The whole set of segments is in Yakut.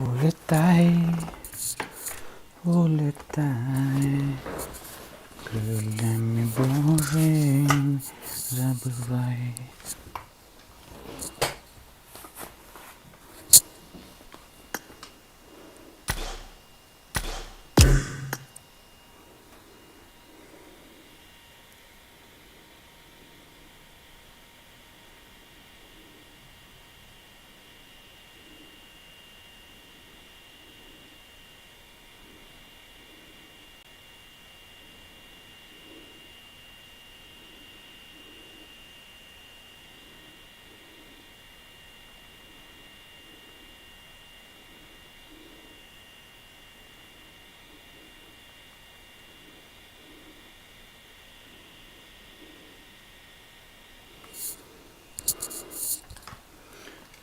Улетай, улетай, крыльями Божьими забывай.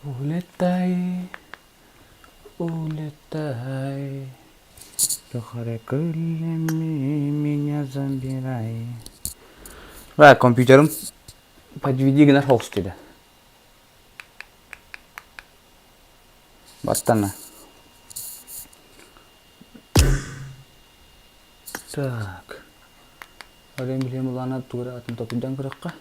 Улетай, улетай, тухары крыльями меня забирай. Бля, компьютерым подведи гынар холстида. Баттана. Так. Олен билем улана тура атын токуйдан көрөккө.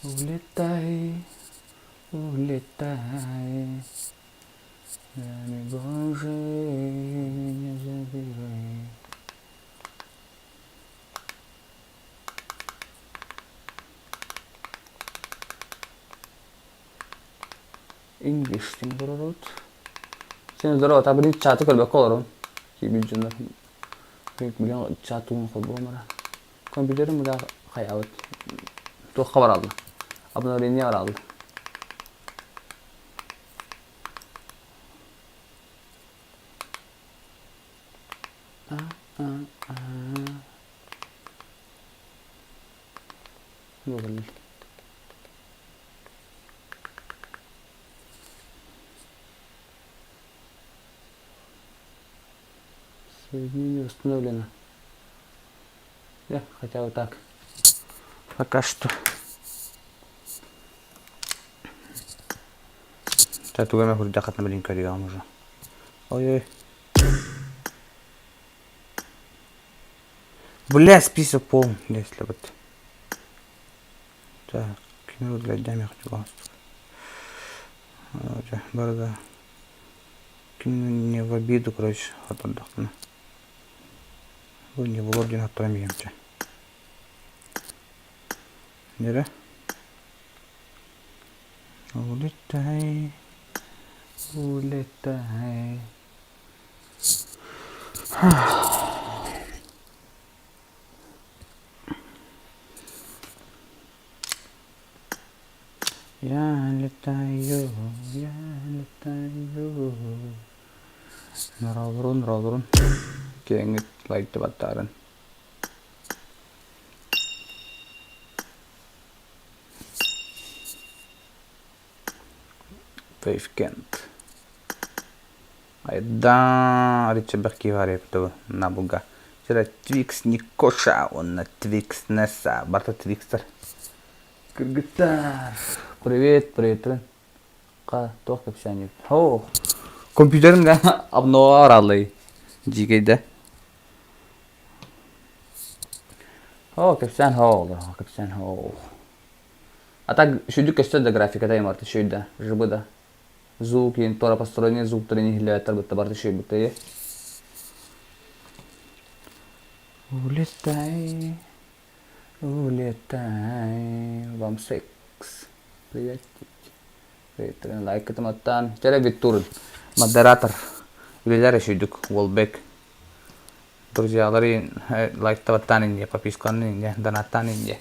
Улетай, улетай, Нами Боже, меня забирай. English диэн олорорут. Сен здорово, та блин чаты көрбөккө олорон. Киирбит дьоннор билэн чат уун холбоомара. Компьютерым бля хайаабыт. Туохха баралла? Обновление баралла. А, а, а. Буолла. Соединение установлено. Я хотя бы так. Пока что. Татугами хурдахатна блин көрүөҕүм уже. Ой-ой. Бля, список полный, если вот. Так, кими удалять я хочу Борода. Не в обиду, короче, отдохну. Бу не булар диэн аттаран биһиэмчэ. Нэрэ? Улетай, улетай. Я летаю, я летаю. Нороолорун, нороолорун. Киэҥҥит лайктыбаттаарын. Вейвкент. Айда Ричебэх киһи набуга. Сира Твикс Никоша уонна Твикс Несса. Барыта Твикстэр. Кыргыттар. Привет, привет. Ха, туох кэпсээн О, компьютерым да обнова аралый. Дьиикэйдэ. О, кэпсээн хоол, кэпсээн хоол. А так шүйдүк көстөр да графиката имарты шүйдэ, жыбы да. Звук иин туора построение звуктарын иһиллээбэттэр бытта барыта шүйбүттэ Улетай, улетай, вам секс. Привет. Привет, лайкытыматтан. Чэрэ Виктурин, модератор. Үлэлэр үчүйдүк, Уолбек. Друзьялары лайктабаттаан инде, подпискаларын инде, донаттаан инде.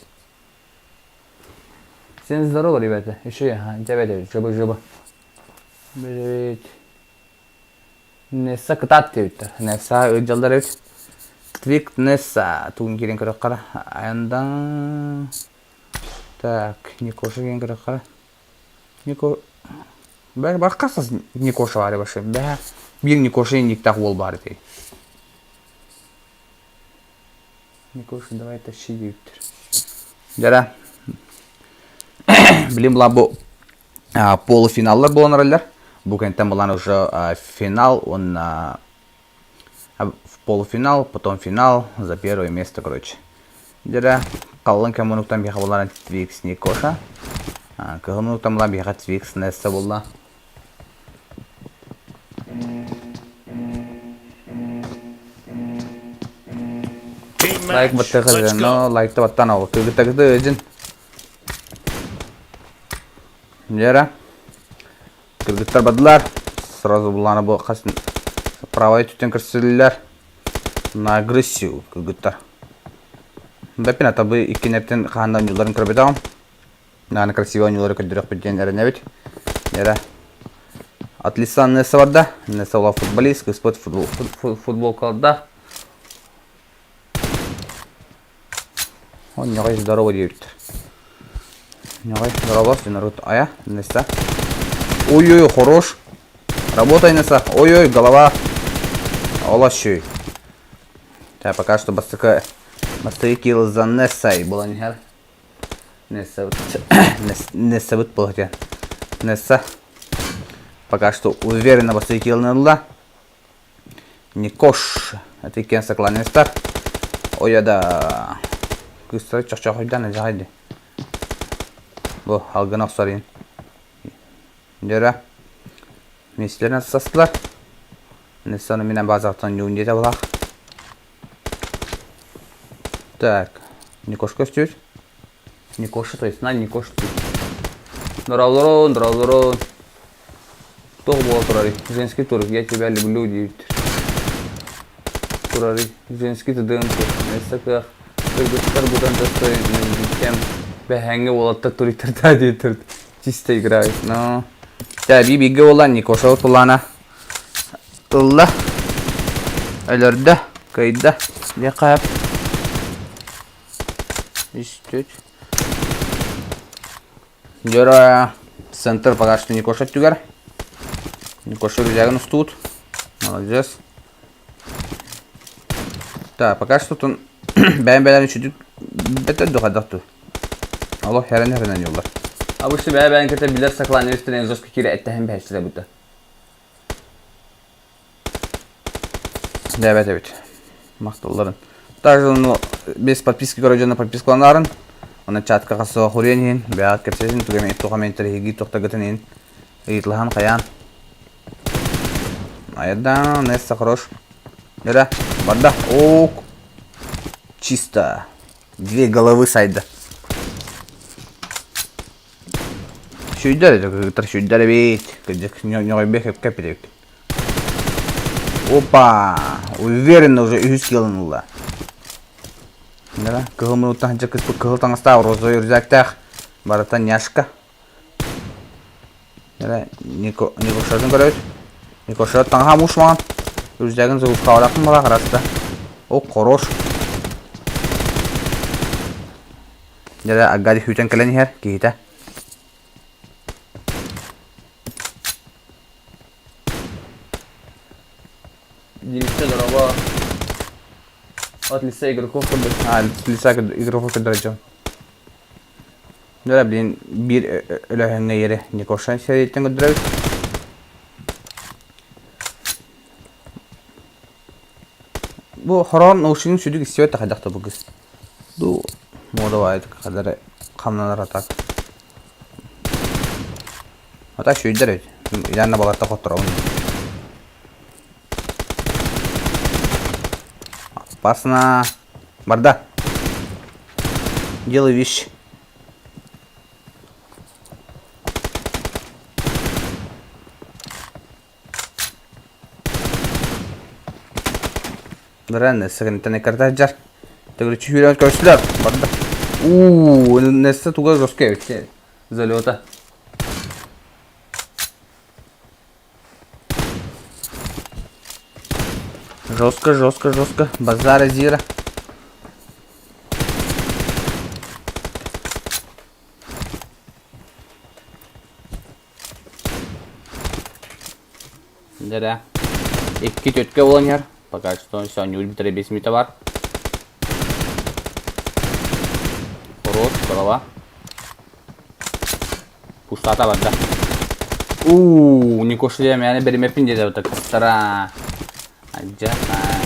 Всем здорово, ребята. Еще я, дядя, жыбы жыбы. Привет. Несса кытаат диэбиттэр. Несса ыалдьаллар эбит. Твик Несса тугун киирэн көрөххө Айандан Так, Никоша киирэн көрөххө Нико Баркасас Никоша баар башы. Бэһэ биир Никоша иниктаах уол баар ити. Никоша, давай тащи диэбиттэр. Дьара. Билим була бу. Полуфиналлар буолан эрэллэр. Бу кэнтэн булан уже финал уонна полуфинал, потом финал за первое место, короче. Дьэрэ, халлан кэм мунуктан биһиэхэ булан Твикс Никоша. Кыһыл мунуктан булан биһиэхэ Твикс Несса булла. Лайк баттыха но лайкта баттан ол кыгытагыты ыдьын. Дьэрэ. Кыргыттар бардылар. Сразу булаана бу хас правай өттүттэн көрсүллэр. На агрессию кыргыттар. Бэппин атабы иккинэртэн хаанна оонньууларын көрбөтөҕүм. Нааны красивый оонньуулары көрдөрүөхпүт диэн эрэнэбит. Эрэ. От лица Несса барда. Несса була футболист, кыспыт футбол, футболкалардаах. Ньоҕой здорово диэбиттэр. Ньоҕой здорово, народ ая, Несса. Ой-ой, хорош. Работай, Несса. Ой-ой, голова. Олощуй. Так, пока что бастакы бастакы килл за Нессой была не Несса Нессабыт буолла Несса пока что уверенно бастакы киллын ылла. Никош, это иккиэн сокланецтар. Ой да кыыстары чохчоохойдаан илдьэҕэй дии. Бу алгын охсорин. Дьөрө. Миэстэлэрин састылар. Ниссаны минэ базаттан ньуун диэтэ булах. Так, Никошка көстүүр. Никоша, то есть на Никош. Дороолорун, дороолорун. Туох буола турарый? Женский тур, я тебя люблю диэбит. Турарый, женский тыдыын тур. Место кыах кыргыттар бутан тастай бэһээҥҥи уолаттар туриттарда диэтир. Чисто играет, но... Тәби бигэ буолан Никоша тулаана ылла. Өлөрдө, кыйда. Диэххэ Үстүт. Дьоро центр пока что Никоша өттүгэр. Никоша рюкзагын устуут. Молодец. Так, пока что тут бэйэн бэлэн үчүдүк бэтэр духадах ту. Олох хэрэн хэрэнэн юллар. Обычно бэйэ бэйэн кытта билэр сокланецтен жестко киирэ эттэһэн бэһэччилэр бутта. Дээбэт эбит. Махталларын. Также ну, без подписки көрө дьоно подпискаланарын. Онон чатка хасыга хуруйан иһин, бэйэҕит кэпсэтин, тугу туох эмэ интэриэһиргии туохтаргытын иһин ыйытылаһан хайаан. Айардан, Несса хорош. Дера, барда. Ок. Чисто. Две головы сайда. Сүйдэр это кыргыттар сүйдэр эбит. Кырдьык ньоҕойбек эпкэппит эбит. Опа! Уверенно уже үһүс килын ылла. Да, кыһыл мунуттан сылдьар кыспыт кыһыл таҥастаах, розовый рюкзактаах, барыта няшка. Да, Нико, Никошатын көрөбүт. Никошат таҥаһа муш маҥан. Рюкзагын заглушкалаахпын бала хараста. О, хорош. Дьэ, Аркадий сүүтэн кэлэн иһэр киһитэ. Дениска дорообо. От лица игроков курдук. А, лица игроков көрдөрөр дьон. Дьэ, блин, биир өлөһөҥҥө иэри Никоша сэрииттэн көрдөрөбүт. Бу хороон наушнигын сүдүк истибэт да хайдах да бу кыыс. Ду мода баайытык хадары хамнанар атак. Ата сүйдэр эбит. Янна балатта хотторобун. Опасно. Барда. Делай вещь. Баран сыгынтан карта жар. Төгүрүччү сүүрэн көрсүлэр. Барда. Уу, Несса туга жестко эбит. Залета. Жестко, жестко, жестко. Базара зира. Да-да. Икки төткө буолан иһэр. Пока что соонньуур бүтэрэ 5 мүнүүтэ бар. Хорош, голова. Пустата барда. Уу, Никоша мээнэ бэримэппин диэтэбит кыстара. Адьахай.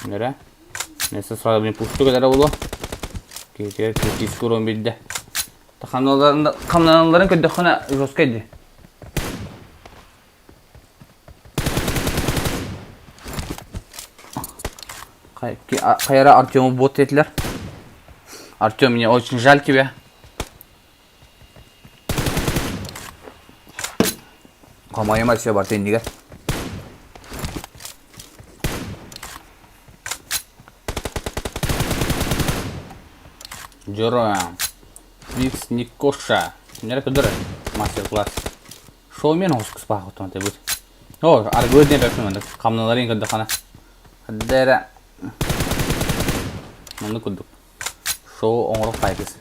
Нөрө. Несе сразу мне пушту кэлэрэ буолуо. Киһитигэр кирпич куруон билдэ. Хамнаналларын көрдөххүнэ жесткай дии. Хайара Артему бот диэтилэр. Артем, мне очень жаль тебя. Хомойума все барыта иннигэр. Дьоро. Викс Никоша. Нere көдөр мастер-класс. Шоумен оҕус тебут. О, аргы не бэппин маннык. Хамналарын көрдөххүнэ. Хаддара. Маннык курдук. Шоу оҥорох хайгыс.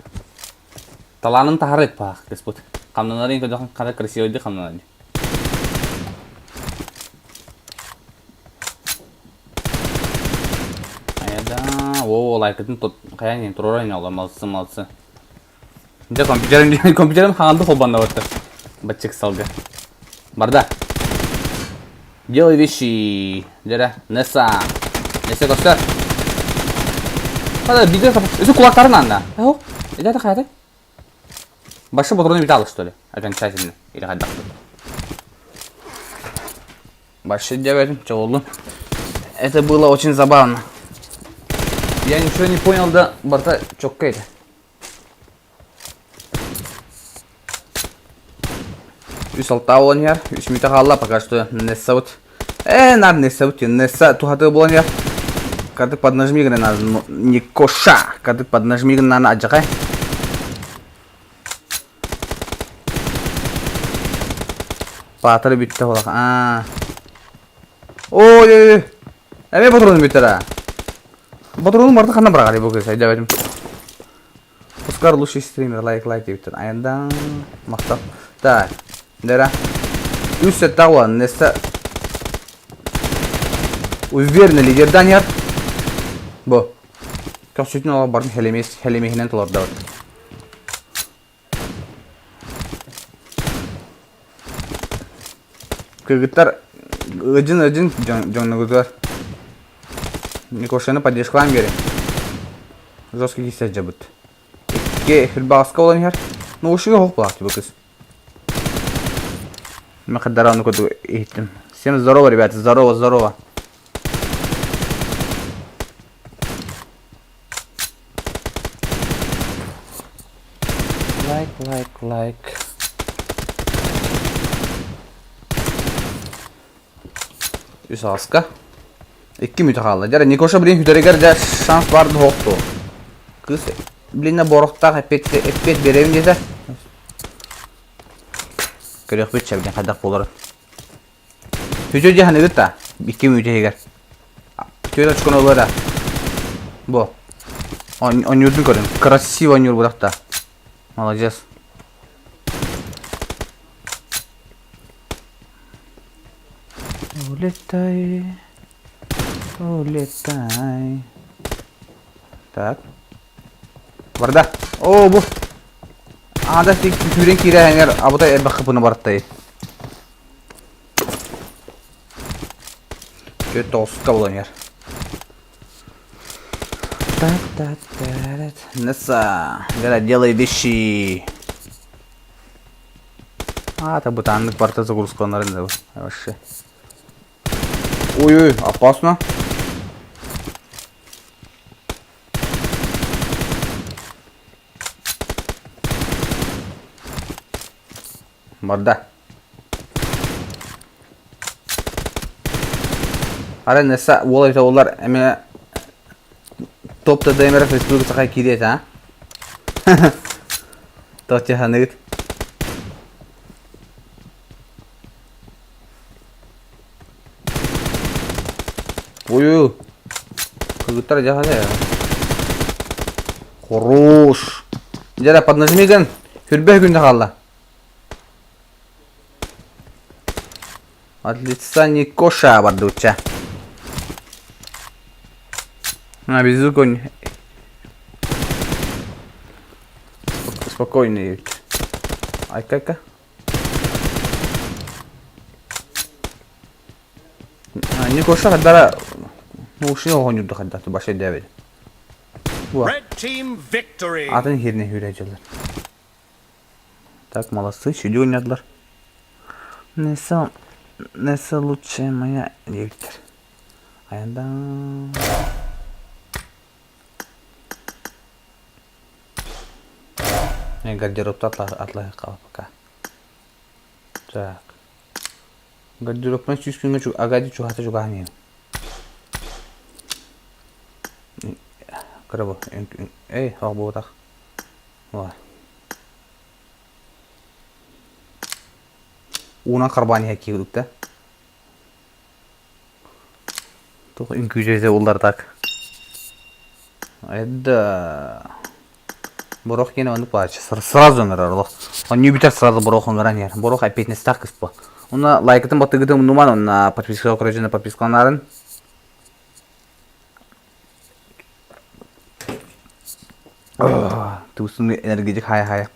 Талаанын таһара ыппаах кыспыт. Хамнанарын көрдөххүнэ хара красивайдык хамнанар. Айда, о, лайкытын хайан турар олор молодцы, молодцы. Дьэ компьютерым компьютерым хаҥалды холбоннобуттар. Баччык салгы. Барда. Делай вещи. Дьэрэ, Несса. Несса көстөр. Хада биде Өсө кулактарын анда. О, это хайаты? Башы ботурун бите что ли? Окончательно. Или хайдахты. Башы дебетим, чоолу. Это было очень забавно. Я ничего не понял, да, барта чокка это. Үс алта буолан иһэр. Үс мүтэ хаалла пока что Нессабыт. Э, наар Нессабыт диэн. Несса туһатыы буолан иһэр. Кадык поднажми гына Никоша. Кадык поднажми гына адьакай. Паатары бүттэ олох. Аа. Ой, ой, ой. Эмиэ ботуруун бүттэр Ботуруун барда ханна быраҕар бу кыыс өйдөөбөтүм. Оскар лучший стример, лайк, лайк диэбиттэр. Айандан махтал. Так, дера. Үс сеттаах буолан, Несса уверенно лидердан иһэр. Бу. Көхсүтүн олох барын хелемес, хелемеһинэн толордобут. Кыргыттар ыдьын-ыдьын дьоннугутугар Никошаны поддержкалаан биэриҥ. Жесткий киирсэ сылдьабыт. Икки Хирбаҕаска буолан иһэр. Ну ушуга оһох буолаах типа кыс. Мен хаддара ону курдук иһиттим. Всем здорово, ребята, здорово, здорово. Лайк, лайк, лайк. Үс аска. Икки мүтэ хаалла. Дьэ, Никоша, блин, хүтэригэр дьэ шанс баар да Кыыс, блин, борохтаах эппиэт, эппиэт биэрэбин диэтэ. Көрүөхпүт чэбдин хайдах буоларын. Үтүө дьиэ ханыгыт да? Икки мүнүүтэ иһигэр. Түөрт очкону ылыа да. Бу. Онньуурдун көрүҥ. Красиво онньуурбутах да. Молодец. Улетай. Улетай. Так. Барда. О, бу. Аада сүүрэн киирээһингэр абытай элбэх хыпыны барыттай. Түөрт тоҕуска буолан иһэр. Несса, Вера, делай вещи. А, это бытааннык барыта загрузкаланарын да вообще. Ой-ой, опасно. Барда. Арай Несса уол эбитэ буоллар эмиэ топ ТДМР Республика Саха киириэ этэ а? Туох дии саныыгыт? Ой-ой, кыргыттар дьаһана Хорош. Дьэ, поднажми гын. Хүрбэ күндэ хаалла. От лица Никоша бардучча. А, беззаконие. Спокойный. Айка-айка. Никоша хаддара ушин оҕонньурду хаддаты баша дэбит. Red team victory. Атын хирне хүрэ дьылар. Так, молодцы, сүдү ойнадылар. Несса, Несса лучшая моя диэбиттэр. Айандан. Гардеробта атлаһы пока. Так. Гардеробтан сүүс күҥҥэ агади чугаһата чугаһан иһин. Кыра бу. Эй, хоох буотах. Уунан харбаан иһэ киирдик да. Туох үҥкүүтэ уллар так. Это Борох киэнэ оннук бааччы. Сразу ыҥырар олох. Онньуу бүтэр сразу борох ыҥыран иһэр. Борох эппиэтинэстээх кыс бу. Онно лайкытын баттыгытын умнуман, онно подписка короче подпискаланарын. Туусун энергетик хая-хая.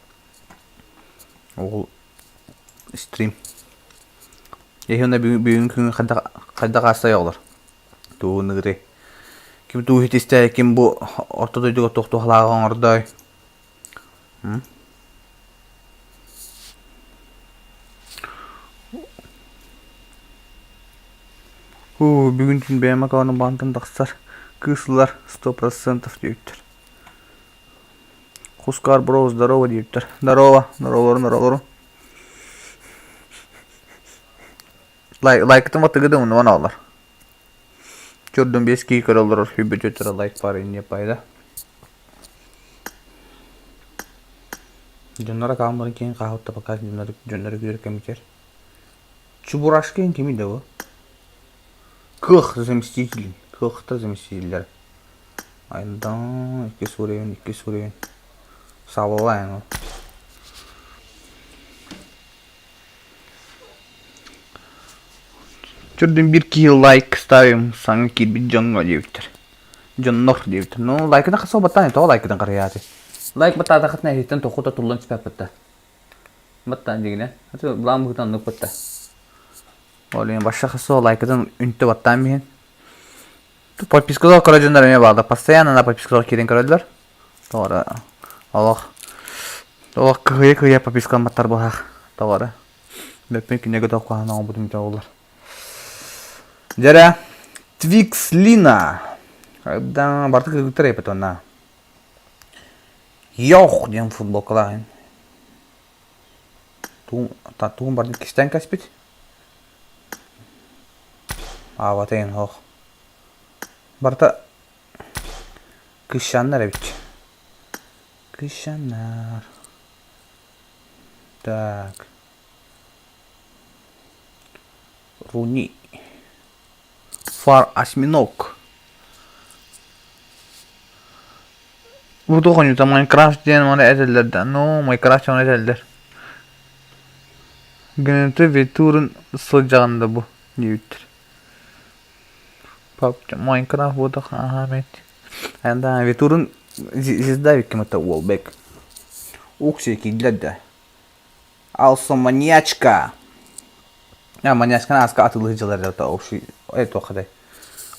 Ол стрим. Эһи бүгүн күн хайдах аастай оҕолор? Тугун ыгырый? Ким туу иһитистэ, ким бу орто дойдуга туох туһалааҕы оҥордой? Уу, бүгүн түүн бэйэм аккаунум баантан тахсар. Кыыс ылар 100% диэбиттэр. Хускар бро, здорово диэбиттэр. Здорово, здорово, здорово. Лайкытын ватыгы умнубан алар. Чөрдөн бес кии көрө олорор хүбүт өтөрө лайк бар инне пайда. Дьоннор акааммарын киин хаһытта пока дьоннор дьоннор күөр кэмитер. Чебурашкин кими да бу? Кых заместитель. Кыхта заместителлер. Айдан иккис уровень, иккис уровень. Сабылайын ол. Төрдүн биир киһи лайк ставим саҥа киирбит дьоҥҥо диэбиттэр. Дьоннор диэбиттэр. Ну, лайкытын хасыа баттаан тоҕо лайкытын харыйааты. Лайк баттаатахытына эһиттэн тохута туллан түспэппит да. Баттаан дигинэ. Былаан быһыытынан оннук бытта. Ол иһин башша хасыа лайкытын үнтү баттаан биһин. Подпискалар көрө дьоннор эмиэ бааллар. Постоянно на подпискалар киирэн көрөллөр. Тоҕо олох олох кыһыйа-кыһыйа подпискаламматтар быһах. Тоҕо Бэппин кинигэ тоххоһон оҥорбутум олор. Дьэрэ, Твикс Лина. Да, барыта кыргыттар эпит онна. Йох диэн футболкалаах Туун, туун бардын кистэн кэспит. Аабатайын хоох. Барыта кыщаннар эбит. Кыщаннар. Так. Руни. Фар осьминог. Бу туох оонньуута Майнкрафт диэн маны этэллэр да, ну Майнкрафт ону этэллэр. Генетэ Витурун сылдьаҕын да бу диэбиттэр. Пап Майнкрафт буотах аһаа мэт. Да, Витурун звезда ким это Уолбек. Укси киирдилэр да. Also маньячка. А, маньячканы ааска атыылыы дьылар это общий, туохха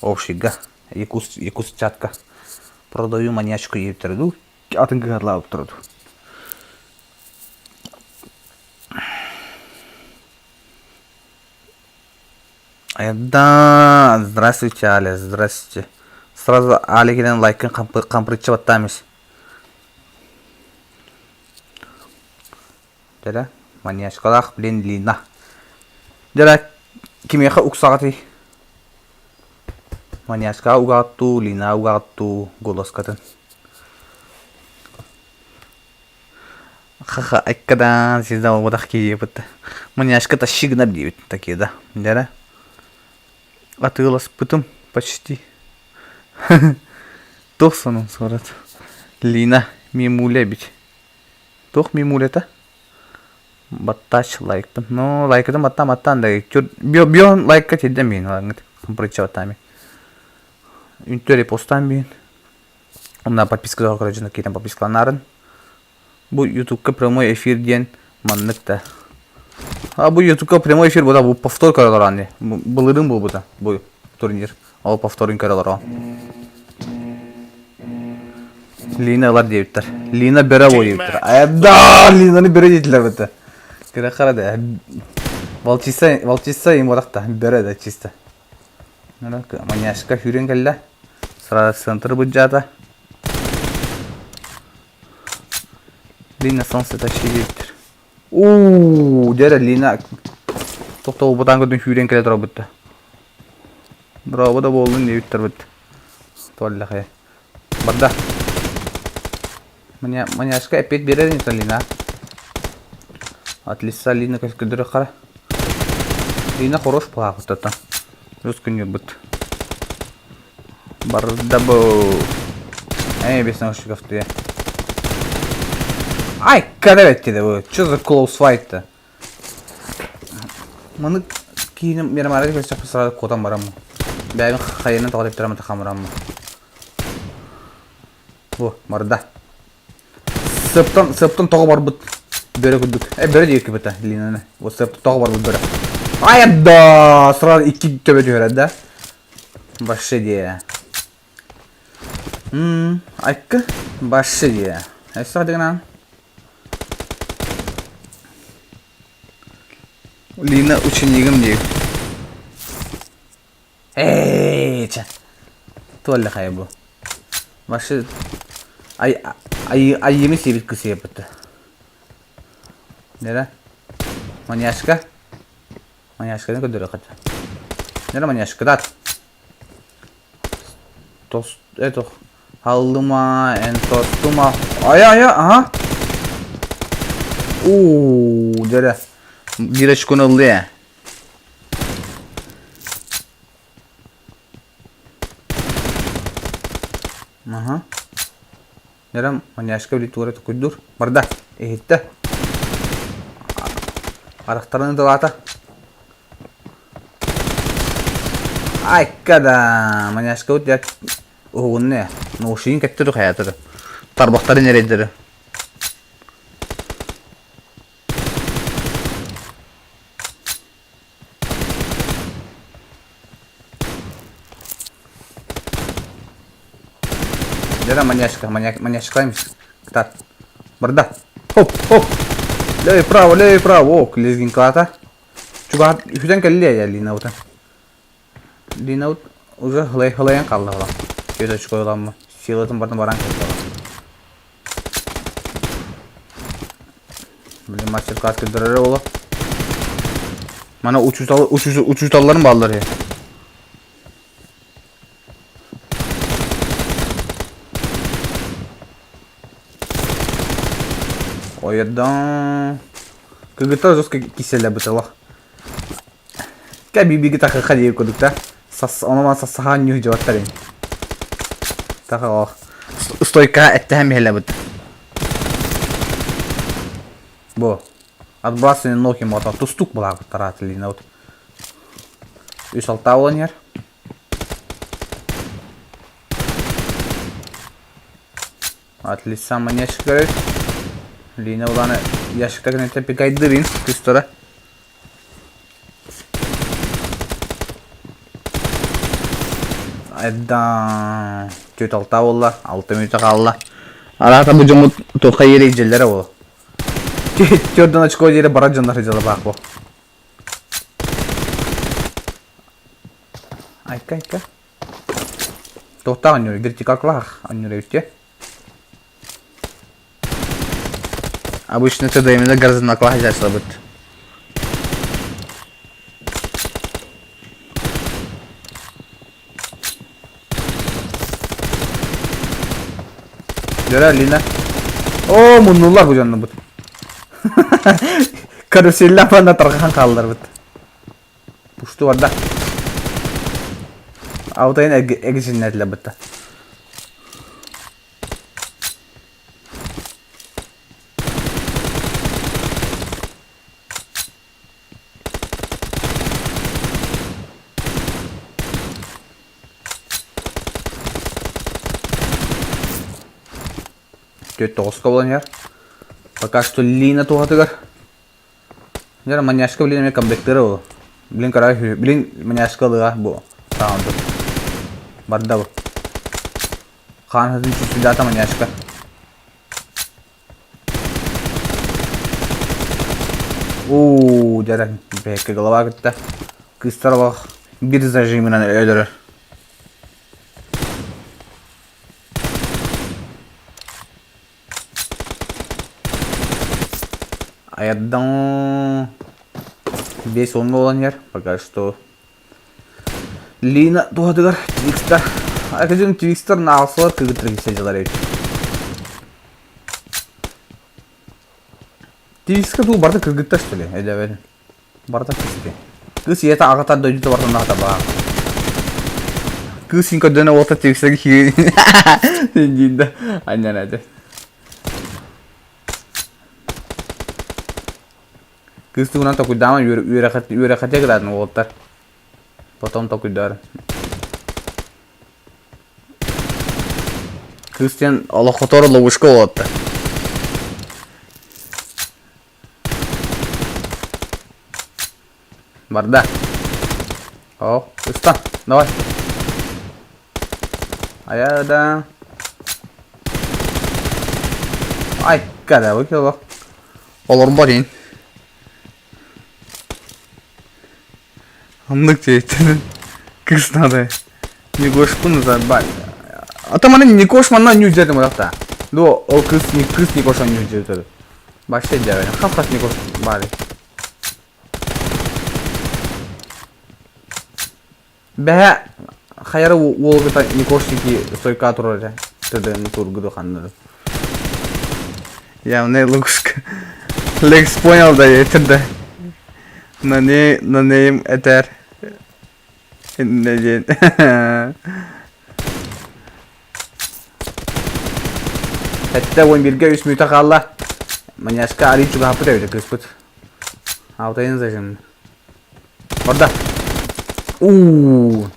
общийга, якус, якусчатка. Продаю маньячку диэбиттэрэ дуу, атын кыһарлаабыттара дуу. Да, здравствуйте, Аля, здравствуйте. Сразу Аля кэлэн лайкын хампырыччы баттаамис. Дьэрэ, маньячкалаах, блин, Лина. Дьэрэ, кимиэхэ уксаҕытый? Маньячкаҕа угаҕыт дуу, Линаҕа угаҕыт дуу, голоскатын. Ха-ха, айкадаан, звезда буолбатах киһи Маньячка тащи гынар диэбит такие да. Дьэрэ, атыыласпытым почти. Туох сонун суорат? Лина, мемуля эбит. Туох мемулята? Баттаач лайкпын. Ну, лайкытын баттаан баттаан да бион лайкка тиэрдэн биин ылаҥҥыт. Притча баттаан биин. Үнтү репостаан биин. Онна подпискалар көрө дьоно киирэн подпискаланаарын. Бу Ютубка прямой эфир диэн маннык да. А бу Ютубка прямой эфир бута бу повтор көрө олорон дии. Былырыын буолбута бу турнир. Ол повторун көрө олорон. Лина ылар диэбиттэр. Лина бөрө буо диэбиттэр. Айда, Линаны бөрө диэтилэр быта. Кыра хара да. Волчица, волчица им да, бөрө да чисто. Маняшка сүүрэн кэллэ. Сразу центр быдьаата. Лина солнце тащи диэбиттэр. Уу, дьэ Лина тохтобутаан көрдүн сүүрэн кэлэ турабыт. Браво да буоллун диэбиттэр быт. Туоллахе. Барда. Маняшка эппиэт биэрэр ини Лина. Отлично, Лина көстүрү хара. Лина хорош плавает Плюс күннүрбут. Барда бу. Эй, без наушников ты. Ай, когда тебе бу? Что за close fight-то? Маны кииним мирамара көрсөхпү сразу куотан бараммын. Бэйэбин хайынан тоҕо тэптэрэммин хамыраммын. Бу, барда. Сыптан, сыптан тоҕо барбыт бөрө курдук. Э, бөрө диэки быта, Линаны. Вот сыптан тоҕо барбыт бөрө. Ай, да, сразу икки төбө түһэрэр да. Вообще дии. Айка, вообще дии. Өссө дигынан. Лина ученигым дии. Эй, чэ. Туолла хайа бу. Вообще ай ай айыыны сиэбит кысыйаппыт. Нера? Маняшка? Маняшканы көрдөрүөххэ. Нера маняшка дат. Тос это Халлыма, эн тостума. Ая, ая, ага. Уу, дьэрэ. Биир очкону ыллыа. Аха. Дьэрэ, маняшка били туора токуйдуур. Барда, иһиттэ. Харахтарын ыталаата. Айка да, маняшка вот я уһугунна наушнигын кэттэ хайаатары. Тарбахтарын эрэйдэри. Дьэ маньячка, маньяк, маньячкалаймыз. Так. Барда. Хоп, хоп. Левый право, левый право. О, лезгинкалата. Чугаһат үһүтэн кэллиэ я Лина Лина уже хылай хылайан қалды ола. Төрт очко ыламмы. Силатын бартын баран кетті. Блин, мастер-класс көрдөрөр ола. Мана учутал учуталларым баллар я. Ойдан. Кыгыттар жестко киселе бытылах. Кэ биги тахыха диир курдук да. Сас ону сассаһаан ньүһ дьыбаттар ин. Таха ох. Стойка эттэһэн биһэлэбит. Бу. Отбрасывание ноги мото тустук былаабыттар Лина вот. Үс алта буолан иһэр. Отлично, маньячка Лина улаана ящикта гына пикайдырын күстора. Айда түөрт алта буолла, алта мүнүүтэ хаалла. Араата бу дьоммут туохха иэрэ илдьэллэрэ буолуо. Түөрт очко диэри барар дьоннор дьыала бу. Айка, айка. Туохтаах анньур, вертикалкалаах анньур эбит Обычно это именно горизонталкалаах дьаачылабыт. Дөрө Лина. О, муннулар бу дьоннубут. Каруселла манна тарҕахан хаалларбыт. Пушту барда. Аутайын эгисиннэтилэр бытта. 4-9-ка буолан иһэр. Пока что Лина туһатыгар. Дьэ, маняшка блин эмиэ комплектыыра ол. Блин короче, блин маняшка ылыа бу саҥарбыт. Барда бу. Хаан хатын чувствуйдаата маняшка. Уу, дьэ, бэккэ голова кытта. Кыыстар олох бир зажимынан өлөрөр. Аярдан 5-10 буолан иһэр. Пока что Лина туһатыгар Твикстар. Академ Твикстар наалсылар кыгыттар кисэ эбит. Твикска туу барда кыргыттар что ли? Эдебен. Барыта кисти. Кыыс ийэтэ аҕата дойдута барытын аҕата баар. Кыыс син көрдөнө уолта Твикстарга киирин диин да анньан этэ. Кыыс туһунан токуйдаама үөрэхэтэ кытаатын уолаттар. Потом токуйдаар. Кыыс диэн олоххотор ловушка уолаттар. Барда. О, ыстан. Давай. Айа да. Ай, када выкинула. Олорбот ин. Оннук диэйтэн. Кыыс надо. Никошпун забань. А там она Никош манна ньүдьэтим одакта. Ду ол кыыс не кыыс Никоша ньүдьэтэр. Вообще дьэ, хас-хас Никош баары. Бэһэ хайара уолгута Никошники стойка турар этэ. Тыдын тургуду ханнары. Явный лугушка. Лекс понял да это да. На ней на нейм этер. Иннэ диэн. 71-гэ үс мүнүүтэ хаалла. Маняшка арыый чугаһаппыт эбит кыыспыт. Алтайын зажим. Барда. Уу.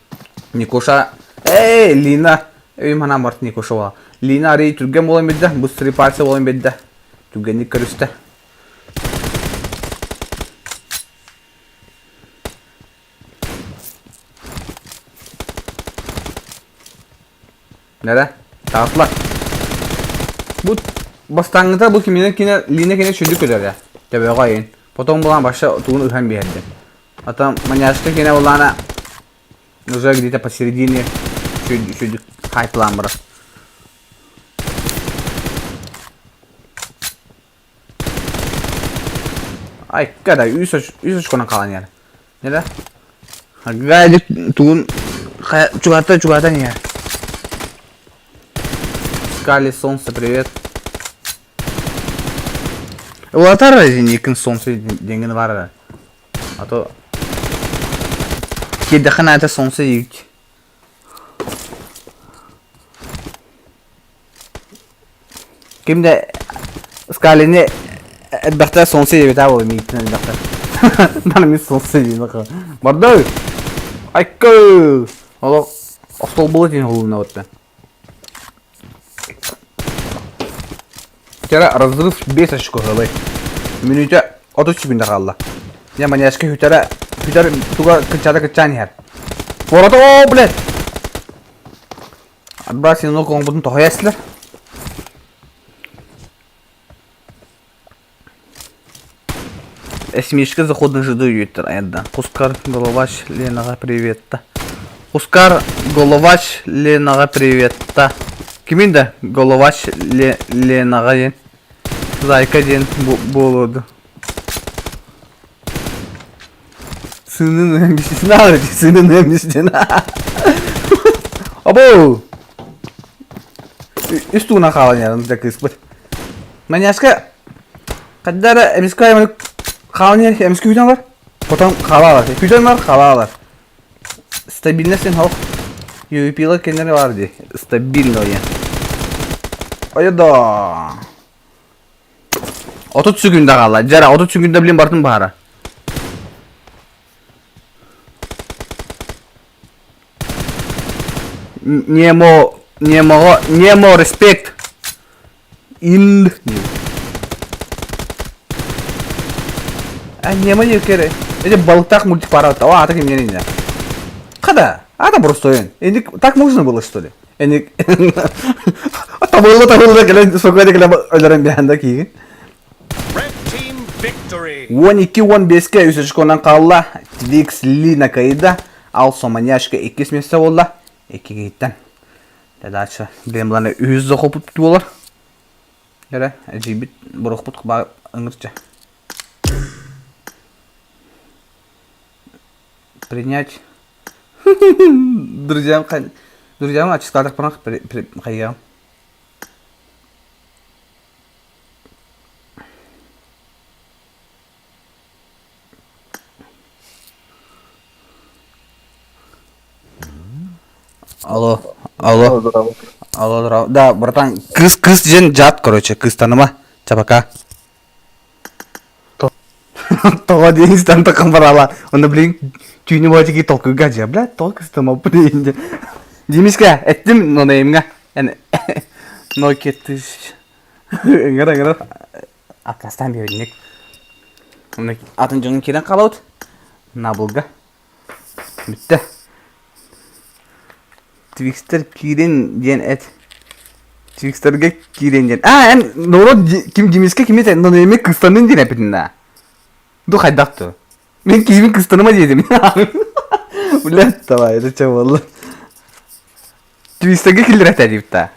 Никоша. Эй, Лина. Өйүм ханаан барт Никошова. Лина арыый түргэн буолан бидде. Быстрый пальцы буолан бидде. Түргэнник көрүстэ. Нэрэ, таҕыстылар. Бу бастааҥҥыта бу киминэн кине Лина кине сүдү көтөрө. Төбөҕө айын. Потом булан баша тугун ыһан биэрдэ. Потом маняшка кине булана уже где-то посередине сүдү хайплаан барар. Айка да үс үс очконан хаалан иһэр. Нэрэ? Гадик тугун чугата чугатан иһэр. Скали солнце, привет. Улатар никин солнце деңгini бар А то кирдэххин аата солнце диигит. Ким да Скалини элбэхтэ солнце диэбит аа миигиттэн элбэхтэ. Нары мин солнце диэн Барда Айкы! Олох остолбула диэн холуна отта. Вчера разрыв 5 очко ылай. Мүнүүтэ 30 секунда хаалла. Дьэ маньяшка хүтэрэ хүтэр туга кыччата кыччаан иһэр. Фората о, блядь! Отбрасил ногу оҥбутун тоһуйа эстилэр. Эсмишка заходын жду үйүттэр айардан. Кускар Головач Ленаҕа приветта. Кускар Головач Ленаҕа приветта. Кимин да Головач Ленаҕа диэн Зайка диэн буолуоду. Сынын эмисин сынын эмисин. Або! Үс тугунан хаалан ярым дьэ кыыспыт. Маняшка хайда эрэ эмискэ хаалан иһэр эмискэ күүтэн бар. Потом хаалаалар. Күүтэн бар, хаалаалар. Стабильность диэн хоох. UVP-лар кинилэр бар дии. Стабильно диэн. Ойодоо. 30 секунда хаалла. Дьара 30 секунда блин бартын баара. Немо, Немоҕо, Немо, респект. Ил. А нема еркері. Эти балыктаах мультик пара О, ата кимнен инде. Када? Ата просто Эни так можно было, что ли? Эни табылла табылла келен сокойда келен өлөрөн биһанда киигин. 12-15-ке үс очконан хаалла. Твикс Лина кыайда. Ал Соманяшка иккис миэстэ буолла. Икки киһиттэн. Дальше Демланы үһүс захопут буолар. Эрэ, эдьиийбит борохпут ыҥырча. Принять. Друзьям, друзьям ачыскаатахпына хайыам. Алло, алло, алло, здорово. Да, братан, кыс, кыс дьэн дьаат, короче, кыстаныма. Ча пока. Тоҕо диэн истэн такан барала. Онно, блин, түүнү буочаки толкуйга дьэ, бля, тоҕо кыстама, блин. Димишка, эттим нонеймҥа. Nokia тысяч. Ыҥыр, ыҥыр. Аккастаан биэринник. Атын дьоҥҥо киирэн хаалабыт. Набылга. Бүттэ. Твикстер киирин диэн эт. Твикстергэ киирин диэн. А, эн норуот ким Димискэ кими этэ? Нонейми кыстанын диэн эппитин да. Ду хайдах ту? Мен киимин кыстаныма диэтим. Блядь, давай, это че болду? Твикстерге киллэрэтэ диэбит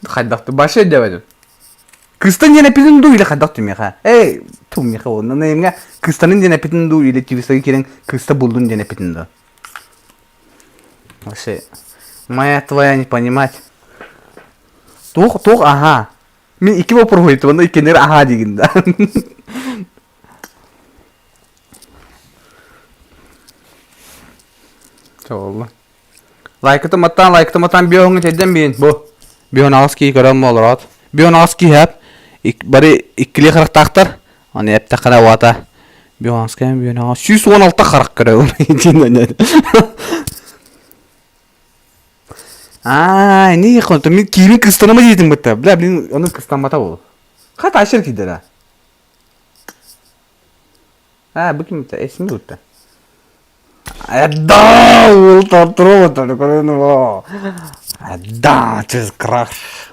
Хайдах ту? Баша өйдөөбөтүм. Кыстан диэн эппитин дуу или хайдах түмиэхэ? Эй, туммиэхэ уонна наймҥа кыстанын диэн эппитин дуу или тювисага киирэн кыста булдун диэн эппитин дуу? Вообще, моя твоя не понимать. Туох, туох, аха. Мин икки вопрос ыйыттым, онно иккиннэр аха диигин да. Чоҕулла. Лайкытым аттаан, лайкытым аттаан биоһуҥҥа тиэрдэн биин. Бу биоһун аҕыс киһи көрөн олороот. Биоһун аҕыс киһи ап. Бары иккилии харахтаахтар. Аны эптэххинэ уата биоһун аҕыс киһи биоһун аҕыс 116 харах көрөбүн. Аа, не конто мин киимин кыстанама диэтим бытта. Бля, блин, оны кыстаммата ол. Хат ашыр кидера. Аа, бу ким эсми бутта. Да, ол Да, ты краш.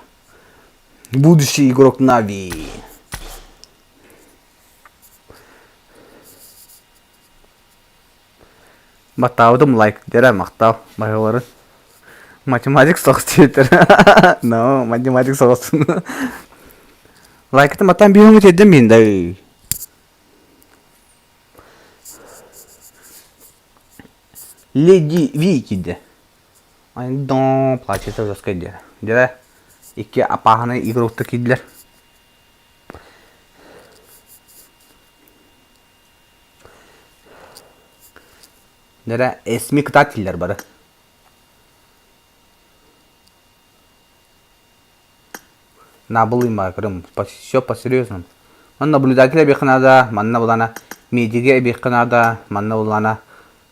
Будущий игрок Нави. Баттаабытым лайк дэрэ махтал баһылары. Математик соҕус диэтэр. No, математик соҕус. Лайкытым аттан биһиҥи тиэрдэн мин да. Леди Ви киирдэ. Доо плачется жестко диэ. Дьэ, икки апааһынай игроктар киирдилэр. Дьэ, эсми кытаат дииллэр бары. Наабылыйма көрүм, все по-серьезному. Манна наблюдатель эбиэххэ наада, манна булана медиги эбиэххэ наада, манна булана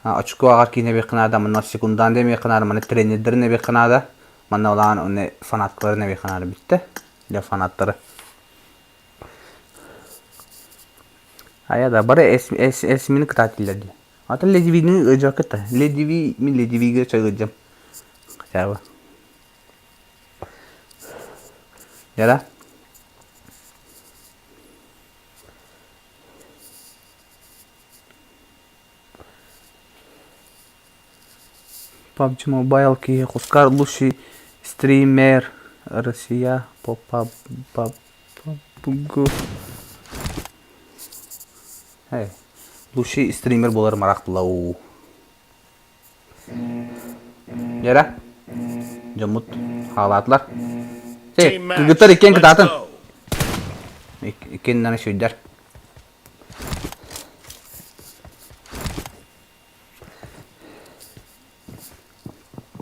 очко аҕар киин эбиэххэ наада, манна секундант эбиэххэ наада, манна тренердэрин эбиэххэ наада, манна улаан уонна фанаткаларын эбиэххэ наада бүттэ. Для фанаттары. Айа да бары эсмини кытаатилэр дии. Ата Леди Вини ыдьакыта. Леди Ви мин Леди Вигэ чагыдьам. Хотя бы. Яра. PUBG Mobile киһи Хускар лучший стример Россия по PUBG. Эй, лучший стример буолар марах булау. Дьэрэ, дьоммут хаалаатылар. Сей, кыргыттар иккиэн кытаатын. Иккиэннэрэ сүүйдэр.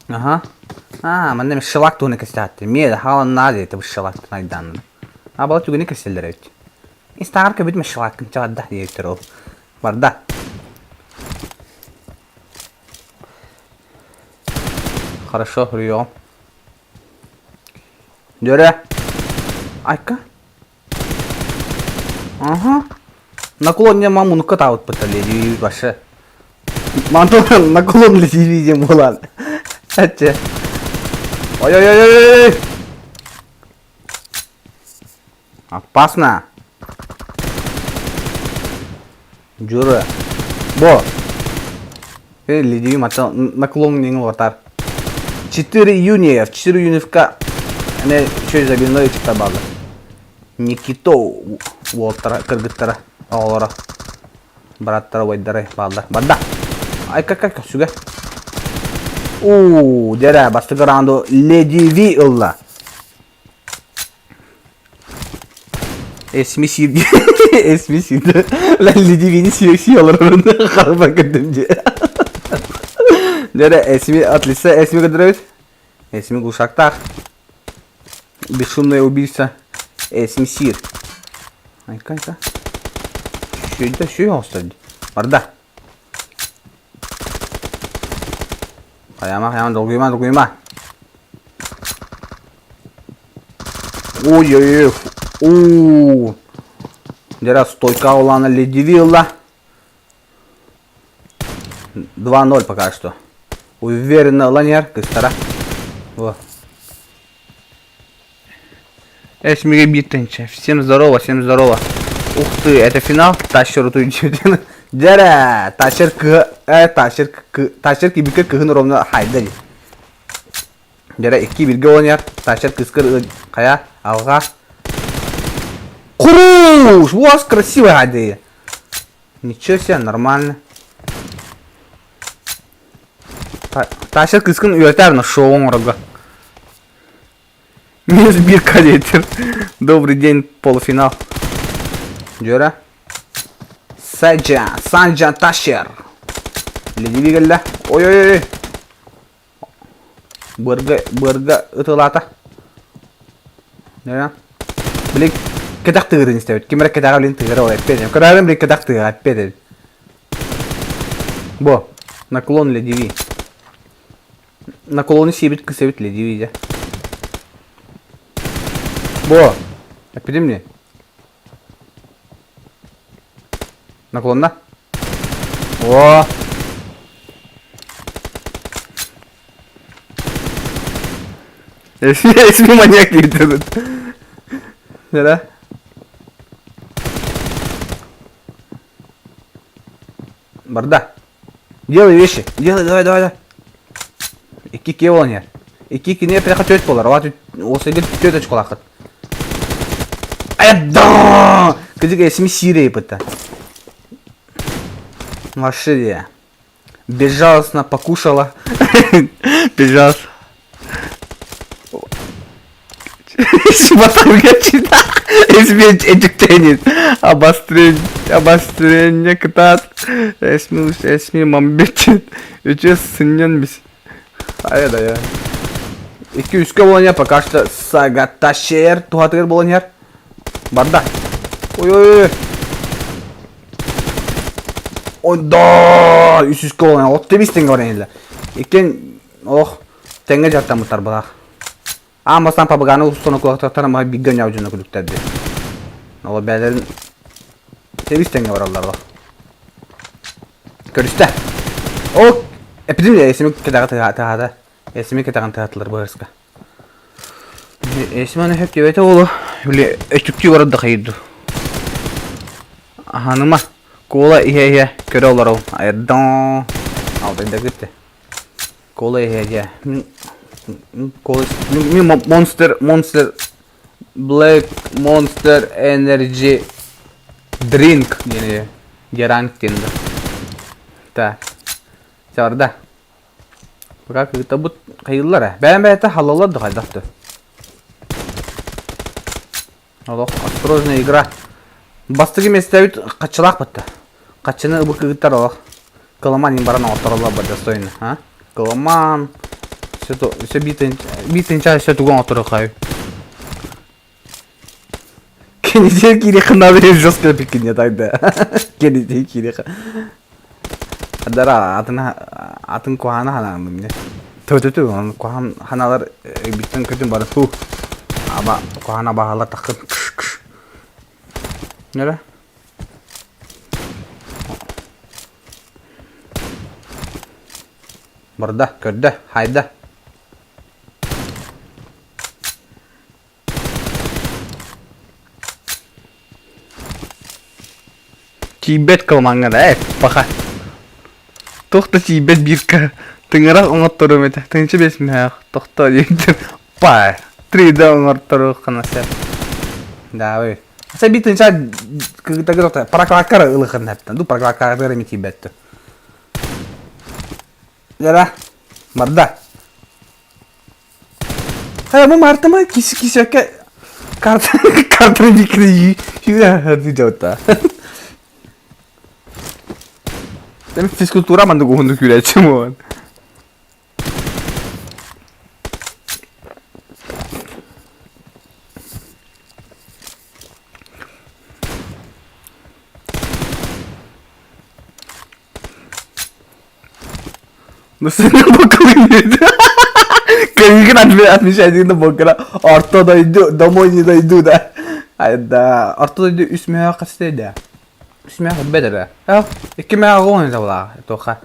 Аха. Аа, манна эмиэ шелак туһунан кэпсээтим. Эмиэ хааланнаа диэтэ бу шелактан айдаанын. Аа, бала түгэни кэпсэллэр эбит. Инстаграм көбүтүм шелаккын чаҕарда диэбиттэр ол. Барда. Хорошо, прием. Дөрө. Айка. Ага. Наклон не мамунка таабыт леди башы. Мантан наклон леди диэн буолан. Ачча. Ой-ой-ой-ой! Опасно. Жура. Бо. Э, леди мата наклон не лотар. 4 июня, 4 июневка. Эне еще забиной табалы. Никито уолтара, кыргыттара, оҕолоро, бараттара, убайдара бааллар. Барда. Ай, как, как, сүгэ. Уу, дьэрэ, бастакы раунду Леди Ви ылла. Эсми сиир Эсми сиир Леди Вини сиир олорорун харба көрдүм дии. Дьэрэ, Эсми отлично, Эсми көрдөрөбүт. Эсми глушактаах. Бесшумное убийца Эсми сиир. Айка, айка. Сүйдэ, сүй оҕустар Барда. Хайама, хайама, долгуйма, долгуйма. Ой-ой-ой. У. Дьэ, стойка улаана Леди Вилла. 2-0 пока что. Уверенно ланер, кыстара. Во. Эсмиге биттенче. Всем здорово, всем здорово. Ух ты, это финал? Тащер утуйден. Дәрә, тащер к, э, тащер к, тащер кибикке кыһын ровно хайда. Дәрә икки бирге оонньор, тащер кыскыр хайа, алға. Куруш! У вас красивая хайда. Ничего себе, нормально. Тащер кыскын үөртээр шоу оҥорорго. Минус биир калетер. Добрый день, полуфинал. Дьөрө. Саджан, Санджан Ташер. Леди кэллэ. Ой-ой-ой. Бырга, бырга ытылаата. Дьөрө. Блин, кэтэх тыгырын истэбит. Ким эрэ кэтэҕэ блин тыгыра ол эппиэт. Көрөөрүм блин кэтэх тыгыра эппиэт. Бо, наклон леди Наклоны сиэбит кысэбит леди видя. Бо, эппитим дии. Наклонна. О! Эсми маньяк диэбит. Да? Барда. Делай вещи. Делай, давай, давай, давай. Икки икки буолан иһэр. Икки иккини эппэтэххэ түөрт буолар. Ол ол сиргэ түөрт очколааххыт. Айда! Кыдык эсми сиирэй ыппыта. Вообще Безжалостно покушала. Безжалостно. Эдиктенит. Обострение, обострение кытаат. Эсми эсми мамбетчит. Үчүс сынньан бис. Айа да я. Икки үскэ буолан пока что сагаташер туһатыгар буолан иһэр. Барда. Ой-ой-ой. Ой да, үс үскэ буолан отто бис теңге баран иһиллэр. Иккиэн олох тэҥҥэ дьарыктаммыттар былаах. Аан бастаан пабыгааны устан окулактартан маһы бииргэ онньообут дьоно күлүктэрди. Ол бээлэрин тэбис тэҥҥэ бараллар олох. Көрүстэ. О, эпидемия эсими кэтэҕэ тыһаата. Эсими кэтэҕин тыһаатылар быһырска. Эсиманы хөп диэбэтэ уолу. Били өттүктүү барар да хайырду. Аһаныма. Кола иһэ-иһэ көрө олорол. Айырдан. Алтайда кытты. Кола иһэ Кола Мин Monster Monster Black Monster Energy Drink диэн Геранг диэн да. Так. Чарда. Пока кыытабыт хайыллар ээ. Бэйэм бэйэтэ халаллар да хайдах да. Олох осторожная игра. Бастакы миэстэбит хаччылаах бытта. Хаччыны ыбы кыгыттар олох. Кыламан им баран оҕоттороллор ба достойно. А? Кыламан. Все то, все битын, битын чай все тугун оторохай. Кенедей кириха надо жестко пикине тогда. Кенедей кириха. Дара атын атын куһаана ханаан мне. Төтөтү он куһаан ханалар биттен көтүн бары фу. Аба куһаҕан абааһылар таххын Нөрө? Барда, көрдө, хайда. Тиийбэт кылмаҥҥа да, э, паха. Туох да тиийбэт биирка тыҥырах оҥотторуом этэ. Тыһыынча биэс мөһөөх тохтоо диэбитим. Па, 3D оҥорторуоххуна сөп. Давай. Аса биир тыһыынча кыгытагы тохто. Прокладкара ылыхын хэптэн. Ду прокладкара эми тиийбэттэ. Дара, барда. Хайа бу мартыма киси кисөккө карта карта дикри видеота. Эми физкультура маннык уһуннук күүрээччим уон. Ну сен бокалын Кайгын отмечать бокала орто дойду домой не дойду да. Да, орто дойду үс мөһө хастайда. Үс мөһө бэт эрэ. Икки мөһө оҕон табла тоха.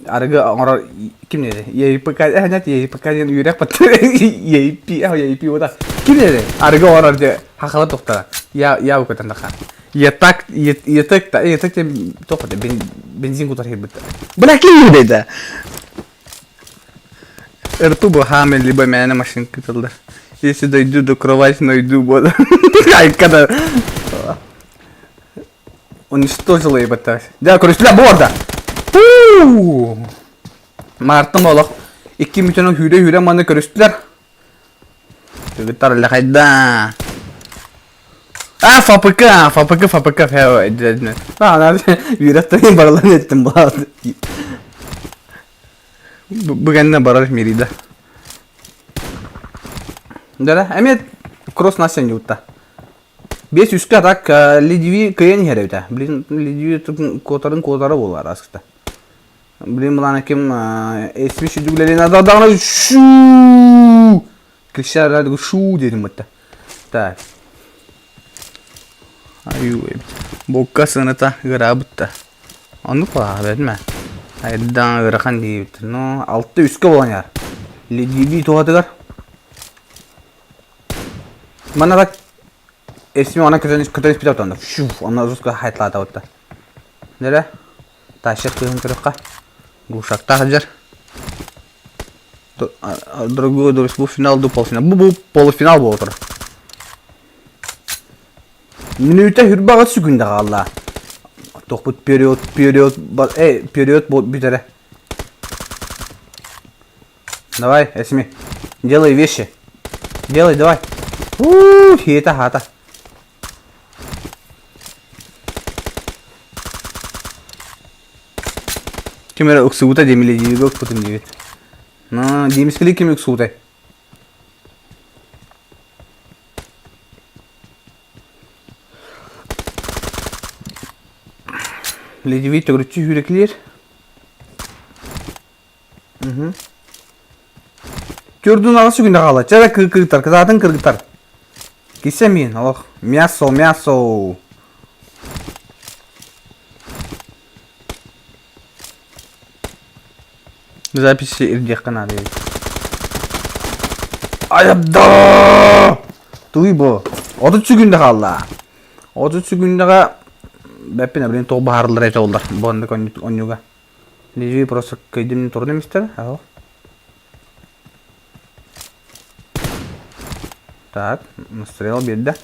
Арыгы оҥорор ким диэри? ЕИПК нет ЕИПК диэн үөрэх бат ЕИП ЕИП ота. Ким диэри? Арыгы оҥорор дьэ хахала тухтара. Я я укатан таха. Етак етек та етек те тоқта бензин кутар хирбит. Бля ким диэри? Рту бы хаме либо мээнэ машинка тыллар. Если дойду до кровать найду буолар. Айка да уничтожила ебать. Дьэ көрүстүлэр бу орда. Мартын олох икки мүтөнө хүүрэ-хүүрэ маны көрүстүлэр. Кыргыттар лахайда. А, ФПК, ФПК, ФПК, үөрэхтэрин барыларын эттим баҕа. Бу кэннэ барар мирида. Да, эмиэ кросс Настя не утта. Биэс үскэ так Лидиви кыайан иһэр эбитэ. Блин, Лидиви куотарын куотара буолар аскыта. Блин, мылана ким эсми сүдүглэрин ададаҕына шу Кишара шу дедим бытта. Так. Аю эбит. Бокка сыната ыараабытта. Оннук баҕа мэ. Айдан ыарахан диэбит. Но алта үскэ буолан яр. Лидиви туһатыгар Манна так эсми она көтөн көтөн испит отонда. Шуф, она жестко хайтлаата отта. Нere? Тащыр кыһын көрөххө. Глушактаах сылдьар. Другой бу финал ду полуфинал. Бу бу полуфинал буола турар. Мүнүүтэ хүрбаҕа сүгүндэ хаалла. Тохпут период период э период бүтэрэ. Давай, Эсми, делай вещи. Делай, давай. У, хиэтэ хаата. Ким эрэ уксубута диэмилэ укпутун диэбит. Ну, диэмискили ким уксубутай? Ледевий төгүрүччү сүүрэкилиир. Төрдүн аҕыс сүгүнэ хаалла. Чэ эрэ кыргыттар, кытаатын кыргыттар. Кисэ миин, олох. Мясо, мясо. Записи ирдиэххэ наада эбит. Айабда! Туй бу. 30 сүгүндэ хаалла. 30 сүгүндэҕэ бэппин блин тоҕо баһарыллар этэ оллар. Бу оннук онньуга. Лежи просто кыйдым турдум истэр. Аһо. Так, настрел биэрдэ.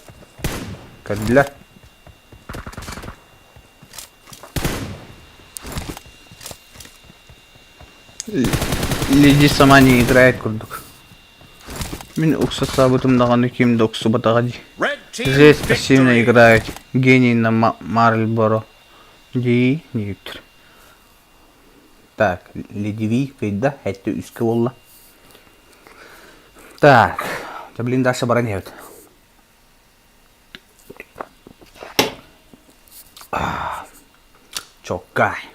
Көрдүлэр. Леди сама не играет курдук. Мин укса саабытым даҕаны ким да уксубатаҕа дии. Жесть пассивно играет. Гений на Марльборо. Дии диэбиттэр. Так, ледевий кыйда, этте үскэ буолла. Так, да блин, дальше баран иһэбит. Чоккай.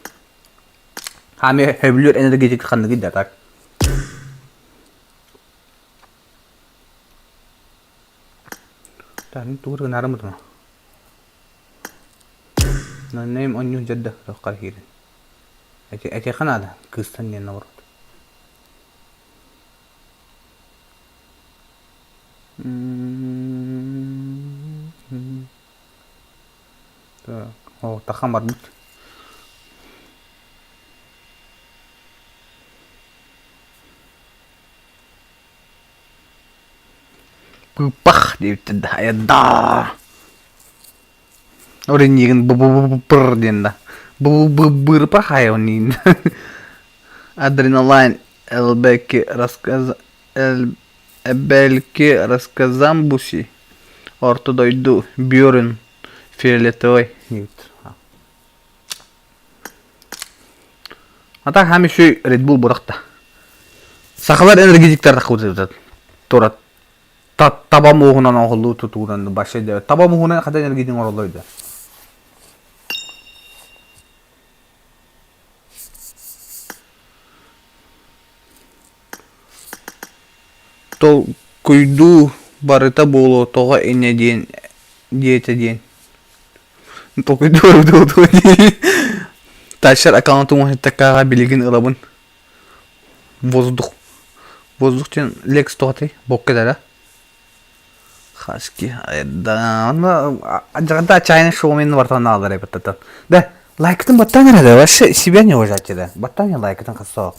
Хами хөбүлүр энергетик ханныгый да так. Тугу гынаарым утума. Наннайым онньуун дьэрдэ тоххар киирин. Эти этиэххэ наада, кыыстан диэн олорбут. Так, о, тахан барбыт. Пыпах диэбиттэр да, айда. Ориннигин бу-бу-бу-быр диэн да. Бу-бу-бырпах айонин. Адреналайн элбэки рассказ эбэлки рассказамбуси Орто дойду Бюрен фиолетовый диэбит. А так хам еще Red Bull бырахта. Сахалар энергетиктар таххыбыт тура таба муоһунан оһоллуу тутуунан башы да таба муоһунан хата энергетик оҥороллор да. Толкуйдуу барыта буолуо тоҕо инньэ диэн диэтэ диэн Толкуйдуу барыта дии Тащер аккаунтун уһуттаккаҕа билигин ылабын Воздух Воздух диэн Лекс тоҕотой бокка да Хаски да онно отчаянный шоумен бартан аалар эбит Да лайкытын баттаан эрэ да вообще себя не уважать да баттаан лайкытын хасоо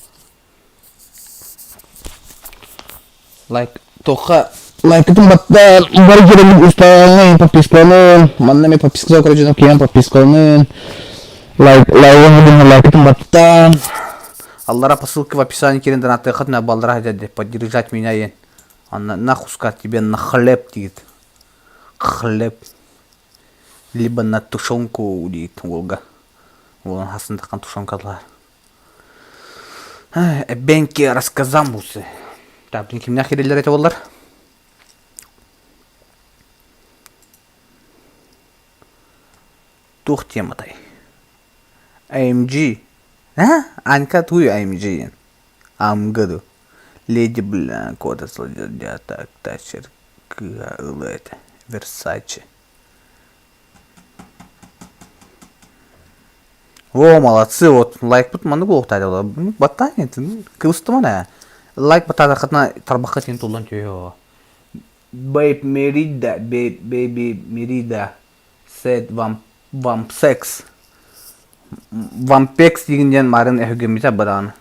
Лайк тоха лайкытын баттаан бары жерин устаҕаҥҥа подпискаланын манна эмиэ подписка короче киэн подпискаланын лайк лайк лайкытын баттаан аллара по ссылке в описании киирэн донаттыаххытына баллара дядя поддержать меня ен анна нахуй тебе на хлеб диит хлеб либо на тушенку диит уолга уолун хасындакан тушенкалар Эбэҥки рассказамусы. Так, кимнээх кириллэр этэ буоллар? Туох тематай? AMG. А? Анька туй AMG. AMG ду. Леди бля, кода сылдьар так, тачер кыа ылы этэ. Версаче. О, молодцы, вот лайкпыт маннык буолуохтаах баттаан кыбыстыман ээ. Лайк баттаатаххытына тарбахха син туллан түһүө. Babe Merida, baby Merida said вам вам секс. Вампекс диигин диэн марын өһүгэммитэ бадаҕана.